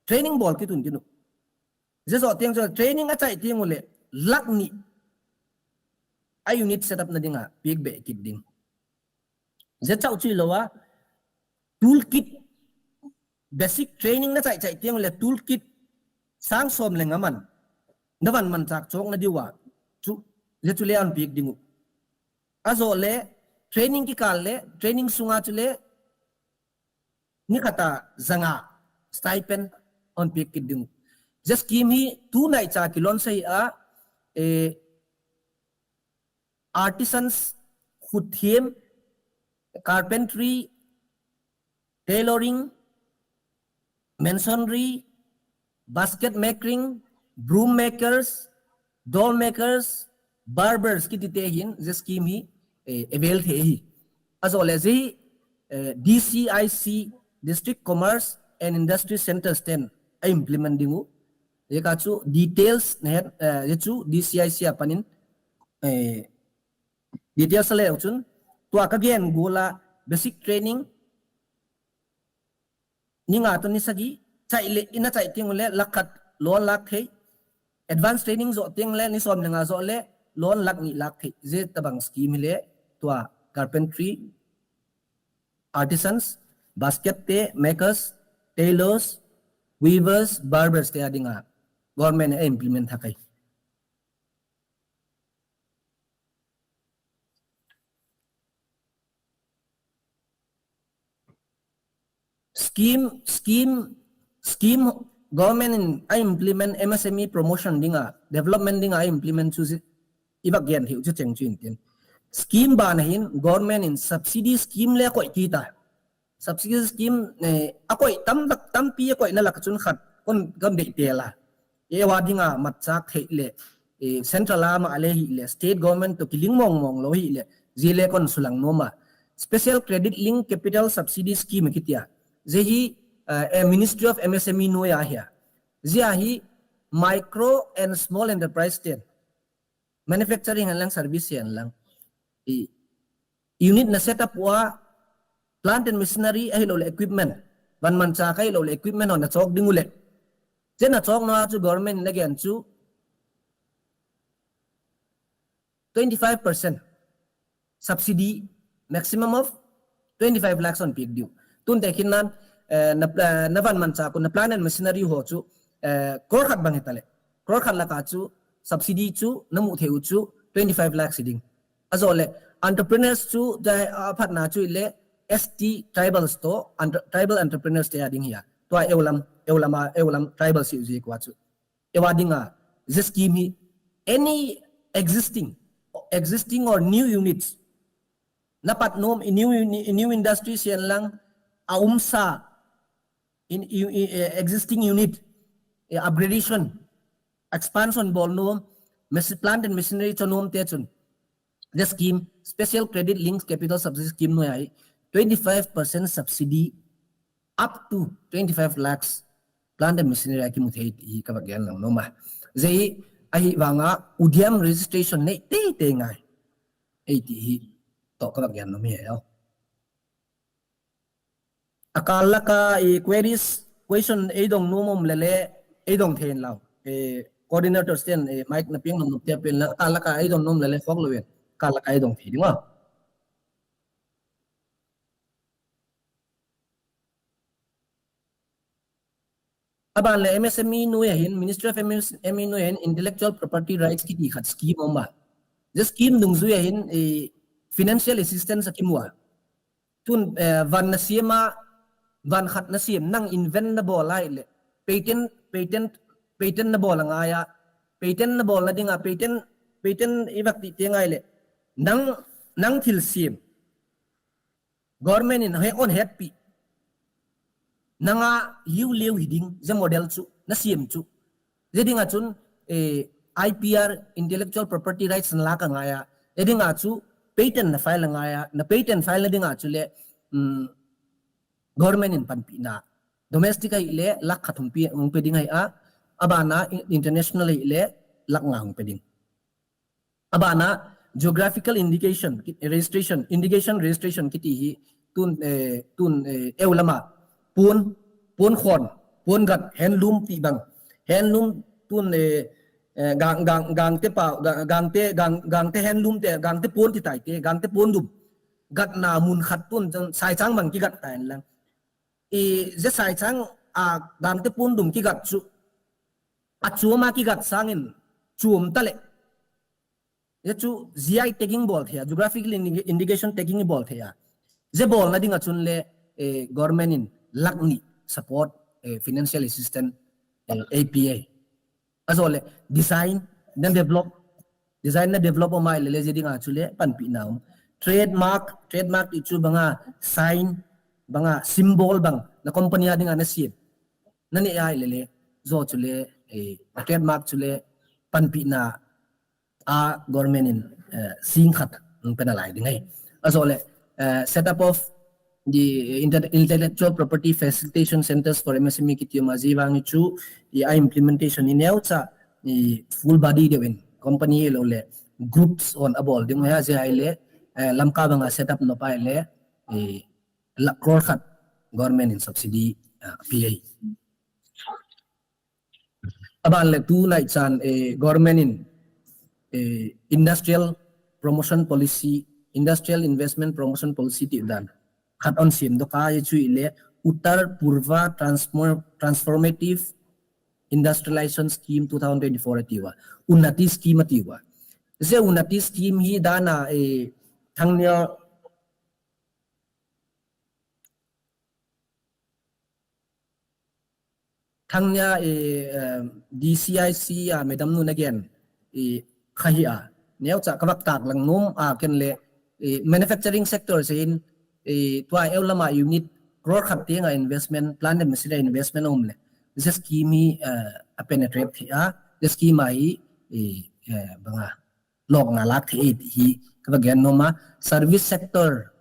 training bol kitun tinu. Je so tieng so training a chai tieng ule lak ni a unit setup na dinga big be kit ding. Je chau chi lo wa toolkit basic training na chai chai tieng le toolkit sang som lenga man. Ndawan man chak chok na diwa chu le chu le an big dingu. Aso le training ki kal le training sunga chu le ni kata janga stipend on pik kit dingu. Je scheme hi tu nai cha kilon sei a eh, artisans, hutiem, carpentry, tailoring, masonry, basket making, broom makers, doll makers, barbers kiti te hin je scheme hi eh, avail the hi. Aso le je eh, D C I C, District Commerce and Industry Centers ten a implement dingu. Je ka chu details ne eh, je chu D C I C apanin eh, details le uchun tu aka gen gula basic training ninga to ni sagi chai le ina chai tieng le lakh khat lo lakh thei. Advance training jo tieng le ni som lenga jo le lo lakh ni lakh thei. Je tabang scheme le tua carpentry, artisans, basket te makers, tailors, weavers, barbers te adinga government e implement thakai. Scheme, scheme, scheme government in a implement M S M E promotion dinga, development dinga a implement chu si, iba gen hiu chu cheng chu intin. Scheme ba na hin government in subsidy scheme le koi kita. Subsidy scheme ne akoi tam dak tam pi akoi na lak chun khat kon gam de tela. E wa dinga mat sak he le e central ama ale hi le state government to kiling mong mong lo hi le jile kon sulang noma. Special credit link capital subsidy scheme kitia. Je hi eh, e Ministry of M S M E no ya hia. Jia hi micro and small enterprise ten. Manufacturing hen lang service hen lang. I unit na set up wa plant and machinery ahi lo le equipment. Wan man cha kai lo le equipment ho na chok dingule. Je na chok no achu government na gen chu twenty-five percent subsidy, maximum of twenty-five lakhs on pik diu. Tun te kinan eh, na, eh, na wan man cha ko na plant and machinery ho chu eh, crore khat bang hetale. Crore khat la ka chu subsidy chu na mu the u chu twenty-five lakhs ding. Aso le entrepreneurs chu jai aphat na chu le S T tribals to entre, tribal entrepreneurs te ading hia. Tua eulam eulam eulam tribals yu ji kwa chu. Ewa dinga je scheme hi any existing existing or new units na pat nom in new uni- in new industries yen lang a umsa in, in, in eh, existing unit eh, upgradation expansion bol nom mes plant and machinery cho nom te chun. The scheme special credit linked capital subsidy scheme no yai twenty-five percent subsidy up to twenty-five lakhs plant and machinery aki mu thei hi ka bagian lang no ma. Jai ahi wanga udiam registration ne te te ngai. Ei ti hi to ka bagian no mi yo. Akal la ka i queries question ei dong no mom lele ei dong then lau. eh, coordinators ten, eh, mic napiang nom nuptia pen la, ka la ka aidong nom lele fok lo wen, ka la ka aidong thi, di ma. Aban le M S M E nu ya hin, Ministry of M S M E nu ya hin, Intellectual Property Rights kiti khat scheme omba. Je scheme dungzu ya hin, eh, financial assistance akimwa. Tun, eh, wan na siema, wan khat na siem, nang invent na bola ile. Patent, patent, patent na bola ngaya. Patent na bola dinga, patent, patent ibak ti tenga ile. Nang, nang thil siem. Government in he on happy. Nanga hiu liu hiding, je model chu, na siem chu. Je dinga chun, eh, I P R, intellectual property rights na laka ngaya. Je dinga chu, patent na file ngaya, na patent file na dinga chu le, mm, government in panpi na. Domestic ai le, lak khat hungpi, hungpe ding ai a, abana in-, international ai le, lak nga hungpe ding. Abana geographical indication, registration, indication registration kiti hi tun, eh, tun, eh, eu lama pun, pun khon, pun gat handloom ti bang. Handloom tun, eh, eh, gang, gang, gang te pa, gang, gang te, gang, gang te handloom te, gang te pun ti tai te, gang te pun dum. Gat na mun khat tun, sai chang bang ki gat tai lang. I je sai chang a gang te pun dum ki gat chu. A chu ma ki gat sangin chu um tale. Ya chu G I tagging bol thea, geographical indi-, indication tagging bol thea. Je bol na dinga chun le, eh, government in lak ni support, eh, financial assistance, eh, A P A. Aso le design na develop, design na develop o mai le le je dinga chu le panpi na um. Trademark, trademark ichu banga sign, banga symbol bang na company a dinga na sien. Na ni ai le le zo chu le, eh, na trademark chu le panpi na a government in, eh, sing khat, mm, penalai ding ai. Aso le, eh, set up of the inter-, intellectual property facilitation centers for M S M E kiti ma ji bang chu, i a implementation ni neu cha, i full body de win company lo le groups on abol ding ya je ai le, eh, lam ka bang a set up no pa le, i la crore khat government in subsidy, eh, P A. Aban le tu nai chan, eh, government in, eh, industrial promotion policy, industrial investment promotion policy ti dan. Khat on sim do ka ye chu ile Uttar Purva Transform-, Transformative Industrialization Scheme two thousand twenty-four atiwa. Unnati scheme atiwa. Je Unnati scheme hi dana, eh, thangnia Thangnia, eh, eh, D C I C a madam nu na gen, eh, khahi a. Neu cha kabak tak lang num a ken le, eh, manufacturing sector sin, eh, tua eu lama unit crore khat tenga investment, plant and machinery investment um le. This scheme hi, eh, a penetrate thi a, this scheme a hi, eh, eh, banga lok nga lak thi hi kabak gen numa service sector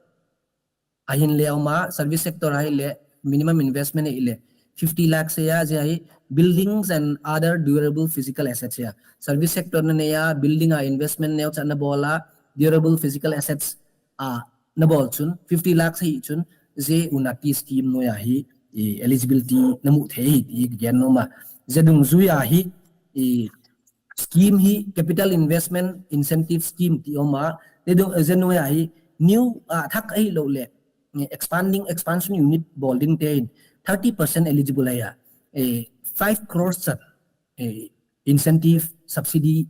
ahin le auma service sector hai le minimum investment ile fifty lakhs ya je hai buildings and other durable physical assets ya. Service sector ne ya building a investment neu cha na bola durable physical assets a na bol chun fifty lakhs hai chun je Unnati scheme no ya hi, i eligibility na mu the hi i gen no ma. Je dungzu ya hi i scheme hi capital investment incentive scheme ti oma. Te do je no ya hi new, ah, thak ai lo le, eh, expanding, expansion unit building te thirty percent eligible ya. Eh, five crores chan, eh, incentive subsidy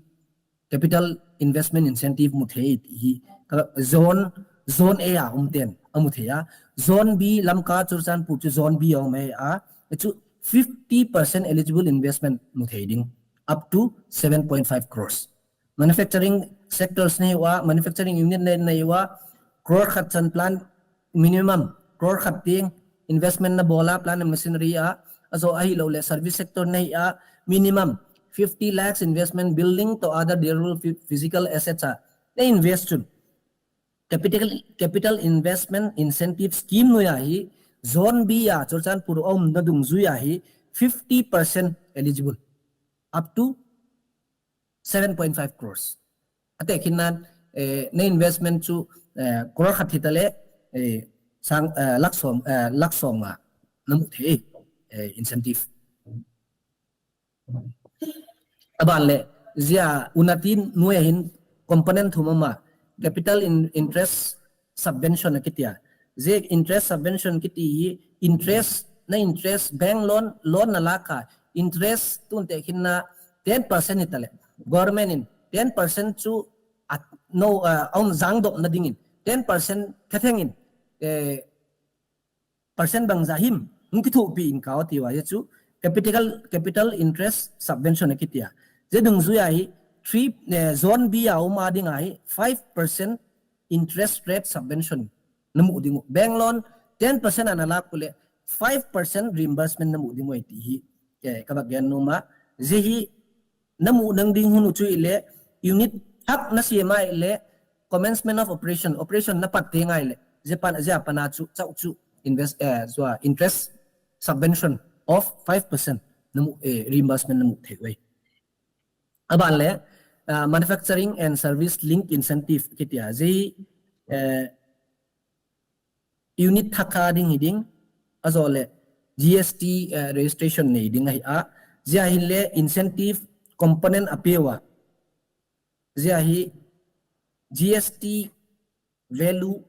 capital investment incentive mu the hi ka zone, zone A a um ten amu the ya. Zone B Lamka Churachandpur chu zone B a um ya chu fifty percent eligible investment mu the ding up to seven point five crores. Manufacturing sectors ne wa, manufacturing unit ne, ne wa, crore khat chan plant minimum, crore khat ting investment na bola plant and machinery a, aso ahi lo le service sector ne a, minimum fifty lakhs investment building to other durable phy-, physical assets a, ne invest chun. Capital, capital investment incentive scheme no ya hi, zone B ya, Churachandpur om na dungzu ya hi, fifty percent eligible. Up to seven point five crores. Ate kinan, eh, ne investment chu, eh, crore khat hitale, eh, sang, eh, lakh som, eh, lakh som nga, namu the, eh, incentive. Aban le, zia UNATI nuya hin component humama, capital in, interest subvention kitia. Ze interest subvention kiti, interest na interest bank loan, loan na laka, interest tunte hina ten percent itale. Government in ten percent chu at, no, uh, aun zangdo na dingin. Ten percent kathengin, eh, percent bangza him, hum kithupi in kao tiwa yechu, capital, capital interest subvention kitia. Ze dungzuya hi, three, eh, zone B a uma dinga hi, five percent interest rate subvention. Namu dingu. Bank loan, ten percent anala kule, five percent reimbursement namu dingu iti hi. Eh, kabak gen numa, ze hi, namu nang ding hunu chu ile, unit hak na siema ile, commencement of operation, operation na pat tenga ile, ze pan, ze apana chu, chau chu, invest, eh, zua interest subvention of five percent, namu, eh, reimbursement namu te wei. Aban le, ah, manufacturing and service link incentive kitia, ze, eh, unit thaka ding hiding, azole G S T, eh, registration ne ding ahi a, zia hin le incentive component apewa, zia hi G S T value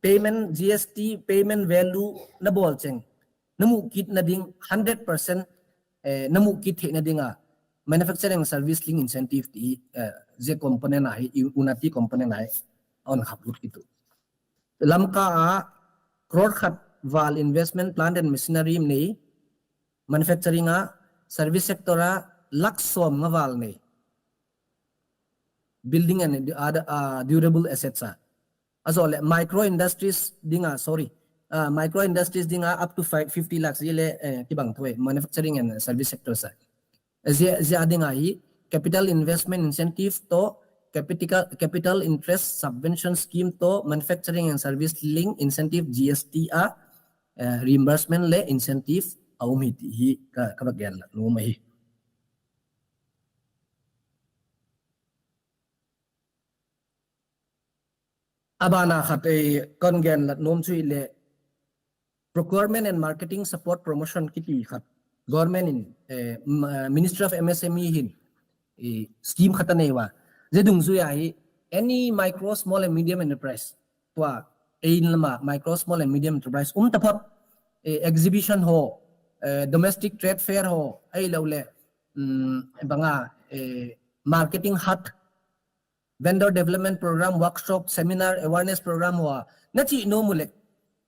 payment, G S T payment value na bolcheng, namu kit na ding hundred percent, eh, namu kit he na dinga manufacturing service link incentive ti, eh, ze component ahi, UNATI component ahi, on haput itu. Lamka a crore khat wal investment plant and machinery nei, manufacturing a, service sector a lakh som nga wal nei. Building and other, uh, durable assets a. Azole micro industries dinga, sorry. Uh, micro industries dinga up to five, fifty lakhs ile, eh, kibang twe manufacturing and service sector sa. Zia, zia dinga hi, capital investment incentive to, capital, capital interest subvention scheme to, manufacturing and service link incentive G S T a, eh, reimbursement le incentive a um hiti hi ka, ka bagian la, no mahi. Abana khat, eh, kon gen la nom chui le procurement and marketing support promotion kiti khat. Government in, eh, m-, eh, Ministry of M S M E hin, eh, scheme khat anei wa. Zedung zui ahi, any micro, small and medium enterprise. Tua, eh, in lama, micro, small and medium enterprise. Um tapot, eh, exhibition ho, eh, domestic trade fair ho, ai laule, mm, banga, eh, marketing hut, vendor development program, workshop, seminar, awareness program wa. Na chi no mule,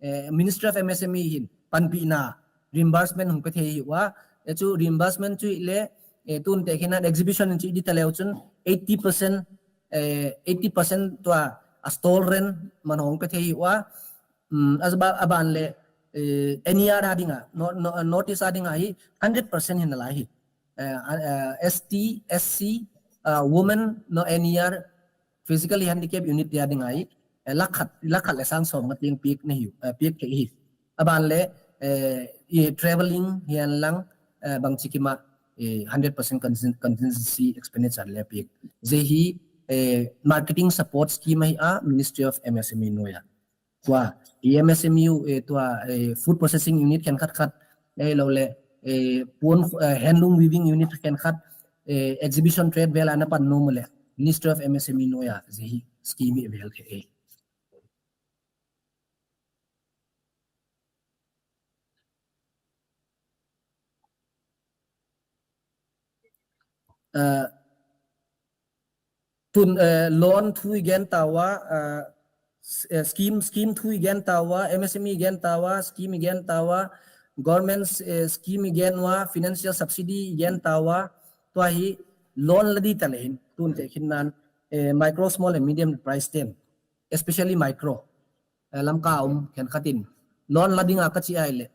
eh, Ministry of M S M E hin, panpi na, reimbursement hung pethe wa, ya chu reimbursement chu le, eh, tun te hinan exhibition chu di tale uchun, eighty percent, eh, eighty percent tua a stall rent man hung pethe wa, mm, as ba, aban le, eh, N E R adinga, no, no, notice adinga hi, hundred percent hin la hi. Eh, eh, S T, S C, eh, women no N E R, physically handicap unit dia dingai, eh, lakhat, lakhat le sang som ngating piek ne hiu, eh, piek ke hi. Aban le, eh, i traveling hian lang, eh, bang chikima, eh, hundred percent contin-, contingency expenditure le piek. Zehi, eh, marketing support scheme hi a Ministry of M S M E noya. Tua, i M S M U, eh, tua, eh, food processing unit ken khat khat, eh, lo le, eh, puon, eh, handloom weaving unit ken khat, eh, exhibition trade bela na pan no mule, Ministry of M S M E noya, zehi scheme bel ke, eh. Eh, tun, eh, loan thu igen tawa, eh, s-, eh, scheme, scheme thu igen tawa, M S M E igen tawa, scheme igen tawa, government, eh, scheme igen wa, financial subsidy igen tawa, tua hi loan ladi tale hin, tun te hinan, eh, micro, small and medium enterprise ten, especially micro. Eh, lamka um ken khatin. Loan lading aka chi ai le.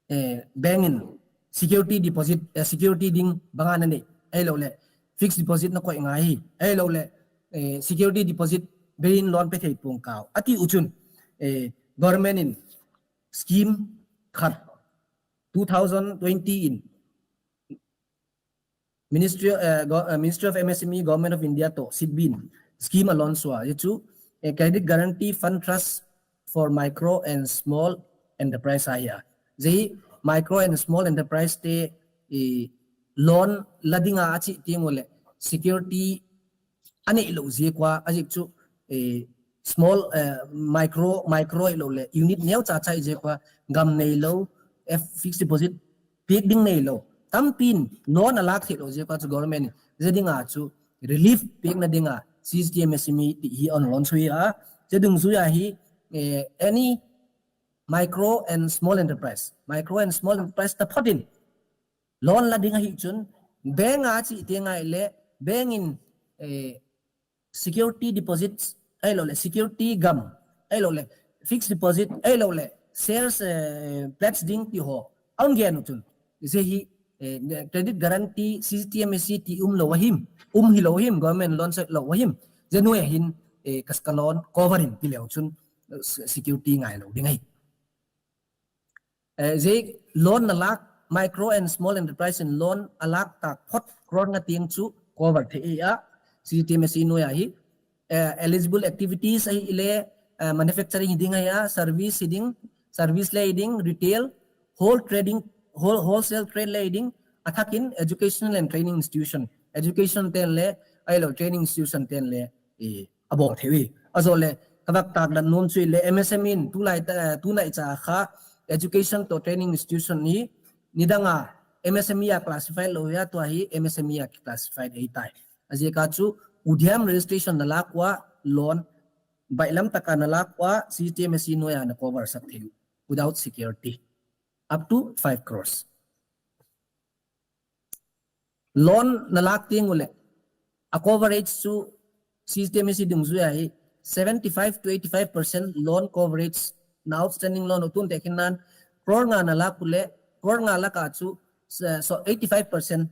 Eh, bank in security deposit, eh, security ding banga nani. Ai lo le. Fixed deposit na koi ngai. Ai lo le. Eh, security deposit bein loan pe thei pung kao. Ati uchun. Eh, government in scheme khat two thousand twenty in Ministry, eh, go-, eh, Ministry of M S M E, Government of India to, SIDBI, scheme alonso a, yechu, eh, Credit Guarantee Fund Trust for Micro and Small Enterprise aya. Zehi micro and small enterprise te, eh, loan la dinga achi tiŋ wala security ane ilo uzie kwa aji chu, eh, small, eh, micro, micro ilo le unit neo cha cha ije kwa gam ne ilo, eh, fixed deposit pik ding ne ilo. Tampin loan alak ilo ije kwa chu government je dinga chu relief pik na dinga C G T M S M E ti hi on loan sui a. Je dung sui a hi, eh, any micro and small enterprise. Micro and small enterprise ta photin. Loan la dinga hi chun, bank a chi tiŋa ile, bank in, eh, security deposits, ai lo le, security gam, ai lo le, fixed deposit, ai lo le, shares, eh, pledge ding ti ho, aun gen chun. Ise hi, eh, credit guarantee, C G T M S E ti um lo wahim, um hi lo wahim, government loan se lo wahim. Je nue hin, eh, kaska loan, covering ti le chun, eh, security ngai lo dingai. Eh, je loan na lak, micro and small enterprise in loan alak ta phot crore nga tiang chu cover the e a, C G T M S E nue a hi. Eh, eligible activities a hi ile, eh, manufacturing hi ding a hi a, service hi ding, service le hi ding, retail, whole trading, whole, wholesale trade le hi ding, athakin educational and training institution. Education ten le, ai lo training institution ten le, eh, abo thewi. Aso le, kabak tak dan nun sui le M S M E in, tulai ta, tunai cha kha, education to training institution ni, nidanga M S M E a classified lo ya to hi M S M E a classified e tai. Aje ka chu, udiam registration na lakwa loan, bailam taka na lakwa, C G T M S E nue a na cover sak thewi, without security. Up to five crores. Loan na lak tiang ule. A coverage chu C G T M S E dung zui a hi seventy-five to eighty-five percent loan coverage na outstanding loan utun te kinan crore nga na lak ule, crore nga lak a chu, so, so eighty-five percent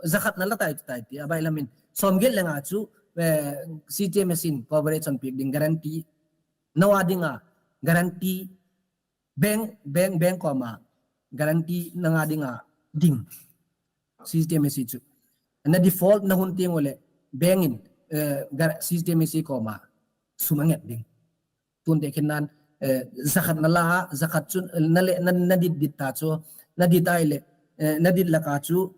zakat na la tai tai ti abai lamin. Som gel nga chu, eh, C G T M S E in coverage on pik ding guarantee. Nawa dinga guarantee bank, bank, bank koma guarantee na nga dinga ding. C G T M S E chu. Na default na hun tiang wale bank in, eh, gar-, C G T M S E koma sum anget ding. Tun te kinan, eh, zakat na la, zakat chu, eh, na le, na, na dit dit ta chu, na dit ai le, eh, na dit la ka chu,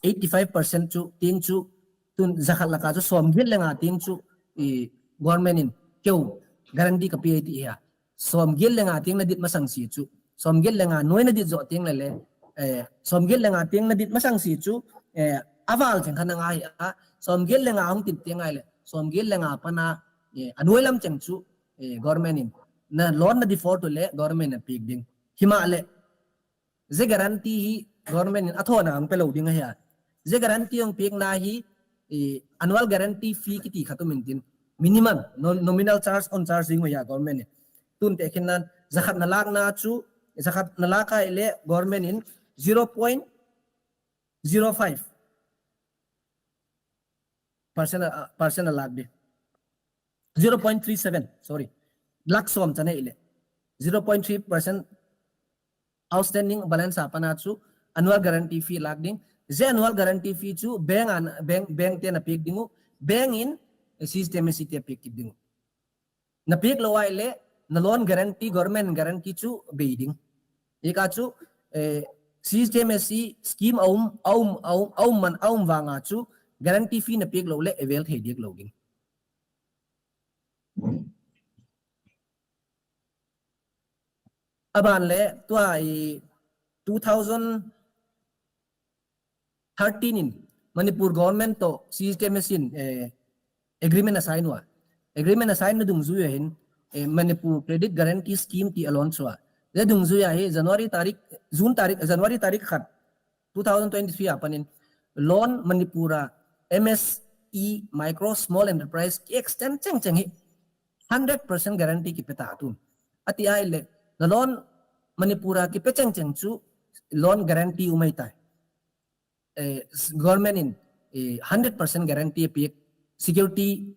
eighty-five percent chu, tiang chu, tun zakat la ka chu, som gel le nga tiang chu, i government in, keu guarantee ka P I T ya. Som gel le nga tiang na dit masang si chu. Som gel le nga nue na dit zo tiang le le. Eh, som gel le nga tiang na dit masang si chu. Eh, awal jeng kana nga ya. Som gel le nga hong tin tiang ai le. Som gel le nga pana, eh, anue lam jeng chu, eh, government in. Na loan na default le government na pik ding. Hima le. Je guarantee hi government in athona ang pelo ding ya. Je guarantee ang pik na hi, eh, annual guarantee fee kiti khatu mintin. Minimum, no-, nominal charge on charge ding ya government in. Tun te kinan zakat na lak na chu, zakat na lak ai le government in zero point zero five percent, ah, percent lak de. Zero point three seven, sorry. Lak som chane ile. Zero point three percent outstanding balance apana chu annual guarantee fee lak ding. Je annual guarantee fee chu bank an, bank, bank te na pik dingu. Bank in, eh, C G T M S E te pik dingu. Na pik lo wai le, na loan guarantee, government guarantee chu bei ding. Ika chu, eh, C G T M S E scheme aum, aum, aum, aum man, aum wanga chu, guarantee fee na pik lo le, avail the dik lo ding. Aban le, tua i two thousand thirteen in, Manipur government to C G T M S E in, eh, agreement na sign wa. Agreement na sign na dung zui hin, eh, Manipur Credit Guarantee Scheme ti alon sua. Le dung zui hi January tarik, June tarik, January tarik khat, two thousand twenty-three apanin, loan Manipur a M S E, micro, small enterprise, extend cheng cheng hi. Hundred percent guarantee kipeta atun. Ati ai le, na loan Manipur a kipe cheng cheng chu, loan guarantee umai tai. Eh, s-, government in, eh, hundred percent guarantee pik security,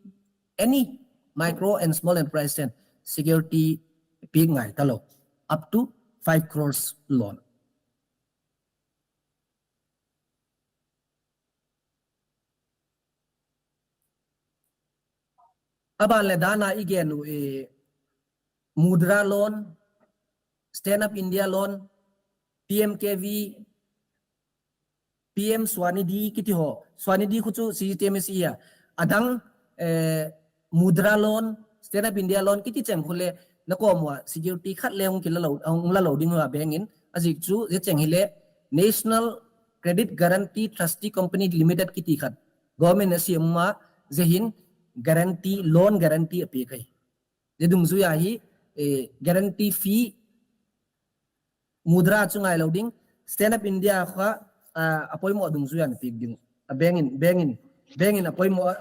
any micro and small enterprise ten security pik ngai talo up to five crores loan. Aba le dana igenu, eh, Mudra loan, Stand Up India loan, P M K V, P M Swanidhi kiti ho. Swanidhi kuchu C G T M S E ya. Adang, eh, Mudra loan, Stand Up India loan, kiti cheng kule, na ko mo security khat le ung kila lau, ung la lau ding wa bank in, aji chu, je cheng hile, National Credit Guarantee Trustee Company Limited kiti khat. Government na si ma, je hin, guarantee, loan guarantee ape kai. Je dungjuiya hi, eh, guarantee fee, Mudra chu ngai lau ding, Stand Up India kha, ah, apoimo dungjuiya na pik ding. A bank in, bank in, bank in apoimo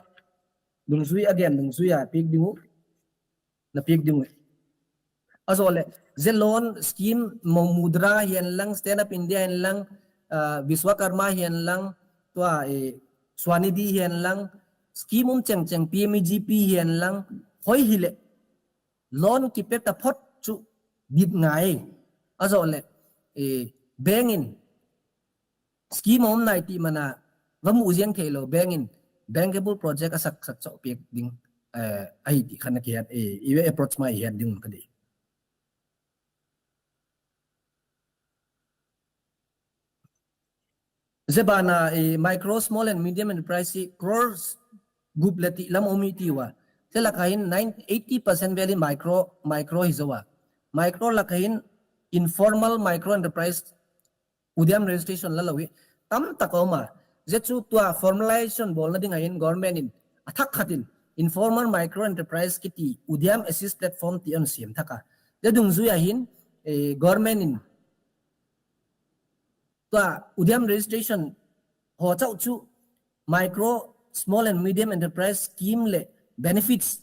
dungjuiya, again dungjuiya pik ding. Na pik ding. Aso le, je loan scheme mo Mudra hian lang, Stand Up India hian lang, ah, Vishwakarma hian lang, tua, eh, Swanidhi hian lang, scheme um cheng cheng P M E G P hian lang, hoi hile. Loan kipe ta phot chu bit ngai. Aso le, eh, bank in, scheme um nai ti mana, wa mu ujian kelo bank in, bankable project asak sak sok piek ding, eh, ai ti kana kiat, eh, iwe approach mai hiat ding kadi. Jebana, eh, micro, small and medium enterprise si crores gup leti lam omi ti wa. Se la kain nine, eighty percent beli micro, micro hizo wa. Micro la kain informal micro enterprise udiam registration la lawi. Tam tak oma. Je chu tua formalization bol na ding ain government in. Athak khatin informal micro enterprise kiti udiam assist platform ti on siem thaka. Je dungjuiya hin, eh, government in tua udiam registration ho chau chu micro, small and medium enterprise scheme le benefits,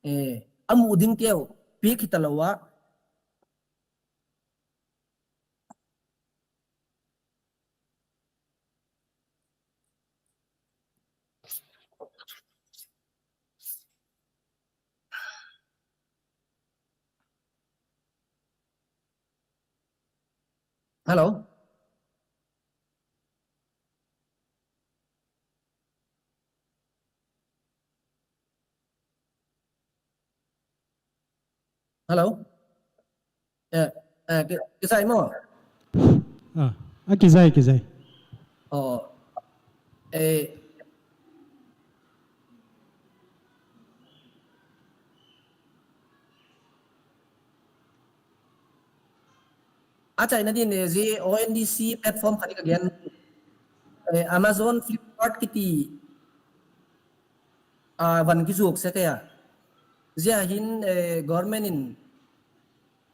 eh, amu uding tiau pi kita lawa. Hello? Hello? Eh, eh, ki-, kisai mo? Ah, ah, kisai, kisai. Oh. Eh. Acha ina din, eh, je O N D C platform kadi kagian, eh, Amazon, Flipkart kiti, ah, wan kizuk se kaya. Je ahin, eh, government in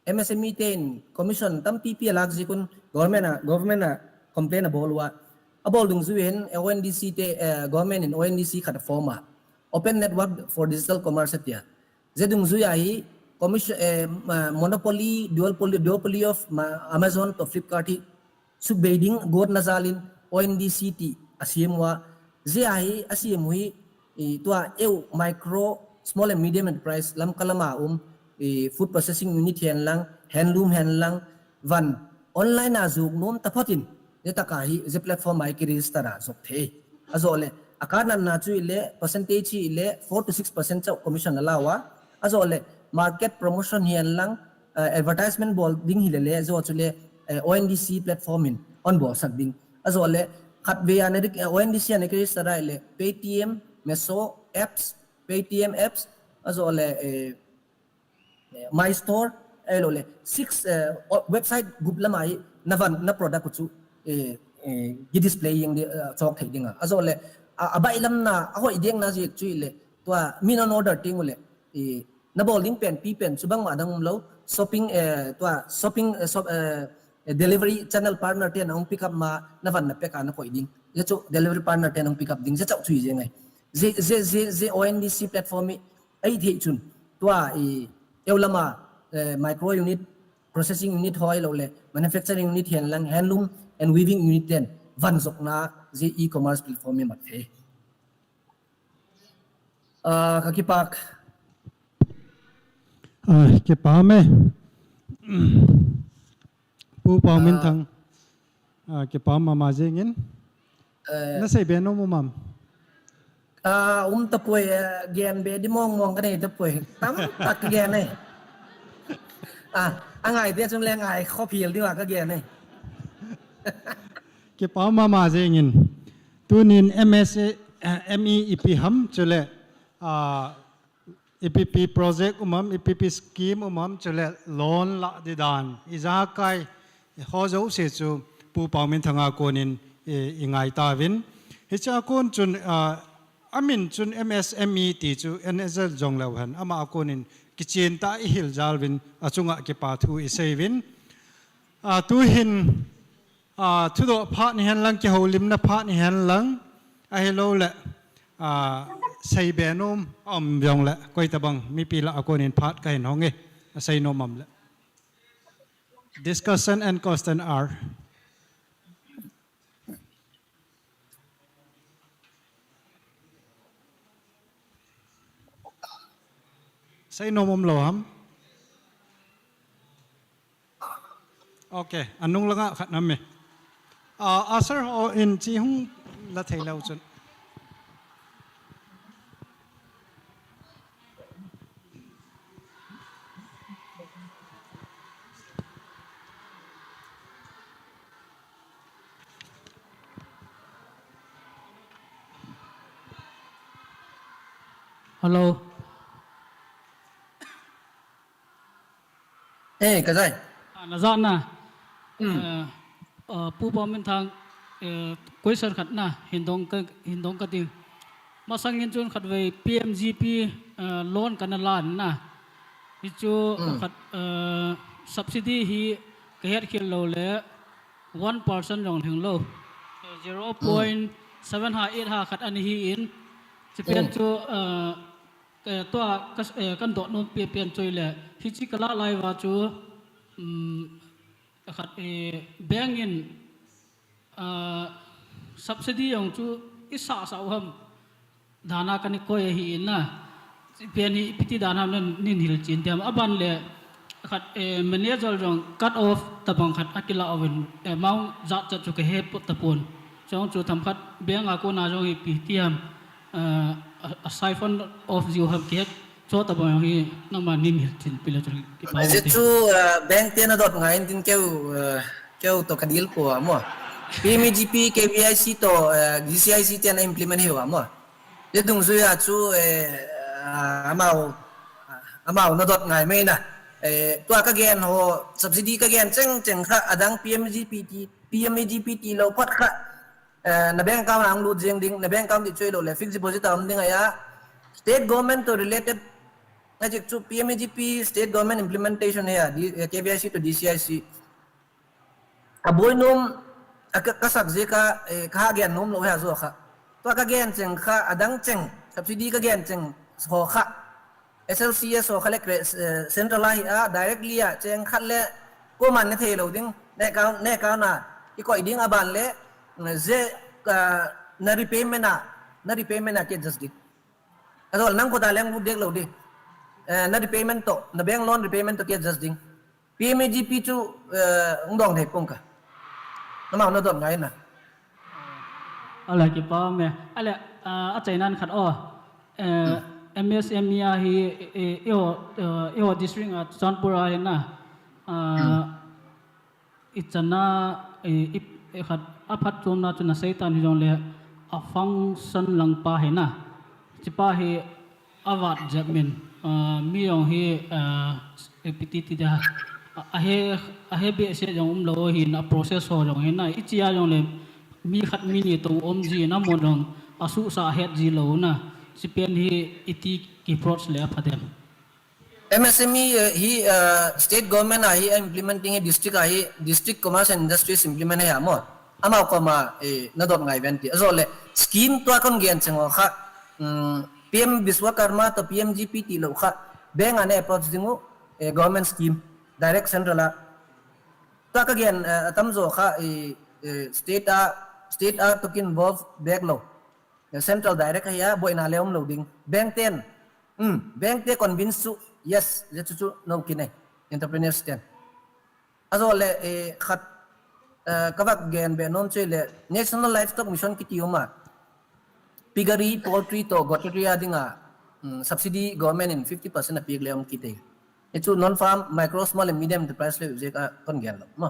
M S M E ten commission tam P P lak jikun government a, government a complain a bol wa. A bol dungjuiya hin O N D C te, eh, government in O N D C kata form a. Open Network for Digital Commerce tia. Je dungjuiya hi commission, eh, ma-, monopoly, duopoly, duopoly of ma-, Amazon to Flipkart hi. Suk bei ding got na jalin O N D C ti asiem wa, je ahi asiem hui, i, tua eu micro, small and medium enterprise lam kalama um, i, food processing unit hen lang, handloom hen lang, wan online a juk num tapotin, je taka hi, je platform ai ki register a juk the. Ajo le, akar nan na chu ile, percentage ile, four to six percent chau commission alawa, ajo le, market promotion hen lang, eh, advertisement bol ding hilele, jo chule, eh, O N D C platform in, on bol sak ding. Ajo le, khat ve ane dik, eh, O N D C ane kiri sara ile, Paytm, Meesho apps, Paytm apps, ajo le, eh, eh, My Store, eh, lo le, six, eh, o-, website gup lamai, na van, na product kuchu, eh, eh, gi display yang di, eh, chok thai dinga. Ajo le, a, abai lam na, aho ideng na jek chu ile, tua, min on order ting ule, eh, na bol ding pen, pi pen, subang ma dang lo, shopping, eh, tua, shopping, eh, shop, eh, eh, delivery channel partner te na ung pick up ma, na van na peka na koi ding. Je chu delivery partner te na ung pick up ding, je chau chu je ngai. Je, je, je, je O N D C platform i, ai thei chun. Tua i, eu lama, eh, micro unit, processing unit hoi lo le, manufacturing unit hen lang, handloom and weaving unit ten, van jok na, je e-commerce platform i mat the. Ah, kakipak. Ah, kipame. Pu pau min thang. Ah, kipam mama jengin. Eh. Na sei beno mo mam. Ah, um tapoi, eh, gen be di mong mong kane tapoi. Tam tak gen eh. Ah, angai dia sum le ngai khop hil di wa ka gen eh. Kipao mama jengin. Tunin M S M E ipi ham chule, ah, ipipi project umam, ipipi scheme umam chule loan la didan. Ijakai hojo usechu pu paumin thanga konin, eh, ingai tawin. Hicha kon chun, ah, amin chun M S M E ti chu N S L jong leuhan. Ama akonin kichin ta ihil jalwin achunga kipathu isewin. Ah, tuhin, ah, tudo phat ni hen lang ke holim na phat ni hen lang. Ahilo le, ah, sei benum am yong le. Koi tabang mi pila akonin phat kahin honge. Sei no mam le. Discussion and question are. Sei no mam lo ham. Okay, anung langa khat nami. Ah, asar ho in chi hung la thai lau chun. Hello. Eh, kajai. Ah, na za na. Hmm. Eh, eh, pu pa min thang, eh, question khat na, hindong ka, hindong ka ting. Masang yin chun khat wei P M G P, eh, loan kana lan na. Hichu hmm khat, eh, subsidy hi kahet khil lo le one percent jong hing lo. Eh, zero point seven ha eight ha khat ani hi in. Chipen hmm chu, eh, Eh, tua kas, eh, kan dot no pia pian choi le. Hichi kala lai wa chu, mm, khat, eh, bank in, ah, subsidy yong chu isa sa uham dana kani koi hi na. Pian hi piti dana nan nin hil chin tiam aban le. Khat, eh, manager jong cut off tabang khat akila oven, eh, amount jat jat chu ke he put tapun. Jong chu tam khat bank ako na jong hi pi tiam, eh, a, a siphon off jiu ham ke cho tabang hi nama nin hil tin pila chu ki pa. Je chu, eh, bank tiene dot ngai tin keu, eh, keu to kadil po amo. P M G P, K V I C to, eh, G C I C tiene implement hiu amo. Jedung zuya chu, eh, ah, amau, ah, amau nadot ngai mena. Eh, tua kagen ho subsidy kagen cheng cheng kha adang P M G P ti, P M G P ti lo pot kha. Eh, na bank account ang lut jeng ding, na bank account di choi lo le fixed deposit am ding aya. State government to related, na jek chu P M G P state government implementation ya, di, eh, K V I C to D C I C. Aboi num aka kasak je ka, eh, kaha gen num lo ha zo kha. To aka gen cheng kha adang cheng subsidy ka gen cheng ho kha. S L C S ho kha le kre, eh, central ahi a directly a cheng kha le ko man ne the lo ding ne ka ne ka na iko iding aban le, eh, je ka na repayment na na repayment na ke just ding. Adol nang ko ta leng bu dek lo ding. Eh, na repayment to na bank loan repayment to ke just ding. P M A G P chu, eh, ungdong thai pungka. Nama no don ngai na. Ala ki pa me. Ala, ah, a chai nan khat o. Eh, M S M E a hi, eh, eh, iho, eh, iho district a Churachandpur a hi na. Ah, ichana, eh, ip, eh, khat a phat chom na chu na seitan hi jong le a function lang pa hi na. Chi pa hi Awat jep min, ah, mi yong hi, ah, epititi da. A, ahe, ahe be se yong um lo hi na process ho yong hi na. Ichi ya yong le mi khat mi ni to um ji na mo dong asu sa het ji lo na. Si pen hi iti ki approach le apa dem. M S M E, eh, hi, ah, state government a hi implementing hi district a hi, District Commerce and Industries implement hi amo. Ama ko ma, eh, na dot ngai benti. Aso le scheme to akon gen cheng kha. Mm, P M Vishwakarma to P M G P ti lo kha, bank ane approach dingu, eh, government scheme, direct central a. Ta ka gen, eh, atam zo kha, eh, eh, state a, state a to kin involve back lo. Eh, central direct ya, boi na leum lo ding. Bank ten. Hmm, bank te convince su, yes, je chuchu no kine, entrepreneurs ten. Aso le, eh, khat, eh, kawak gen be nom chui le National Livestock Mission kiti uma. Piggery, poultry to goatry a dinga, mm, subsidy government in fifty percent a pig le um kite. Itu non farm, micro, small and medium enterprise le uje ka kon gen lo, ma.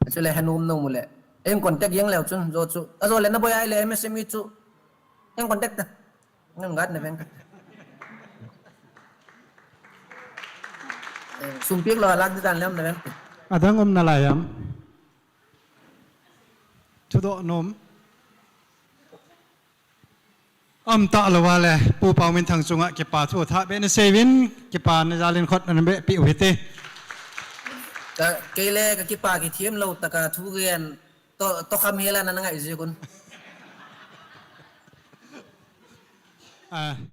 Itu le hanum no mule. Eng contact yang leu chun, zo chu. Azo le na boy ai le M S M E chu. Eng contact ta. Nang gat ne bengka. Sumpiek lo alak di tan lem ne bengka. Adang om na layam. Tudo nom. Am ta lo wale pu pa umin thang chunga kipa thu tha be ne sewin kipa ne jalin khot ne be pi uhite. Ka kele ka kipa ki thiem lo ta ka thu gen to to kham hela na nga isi kun. Ah.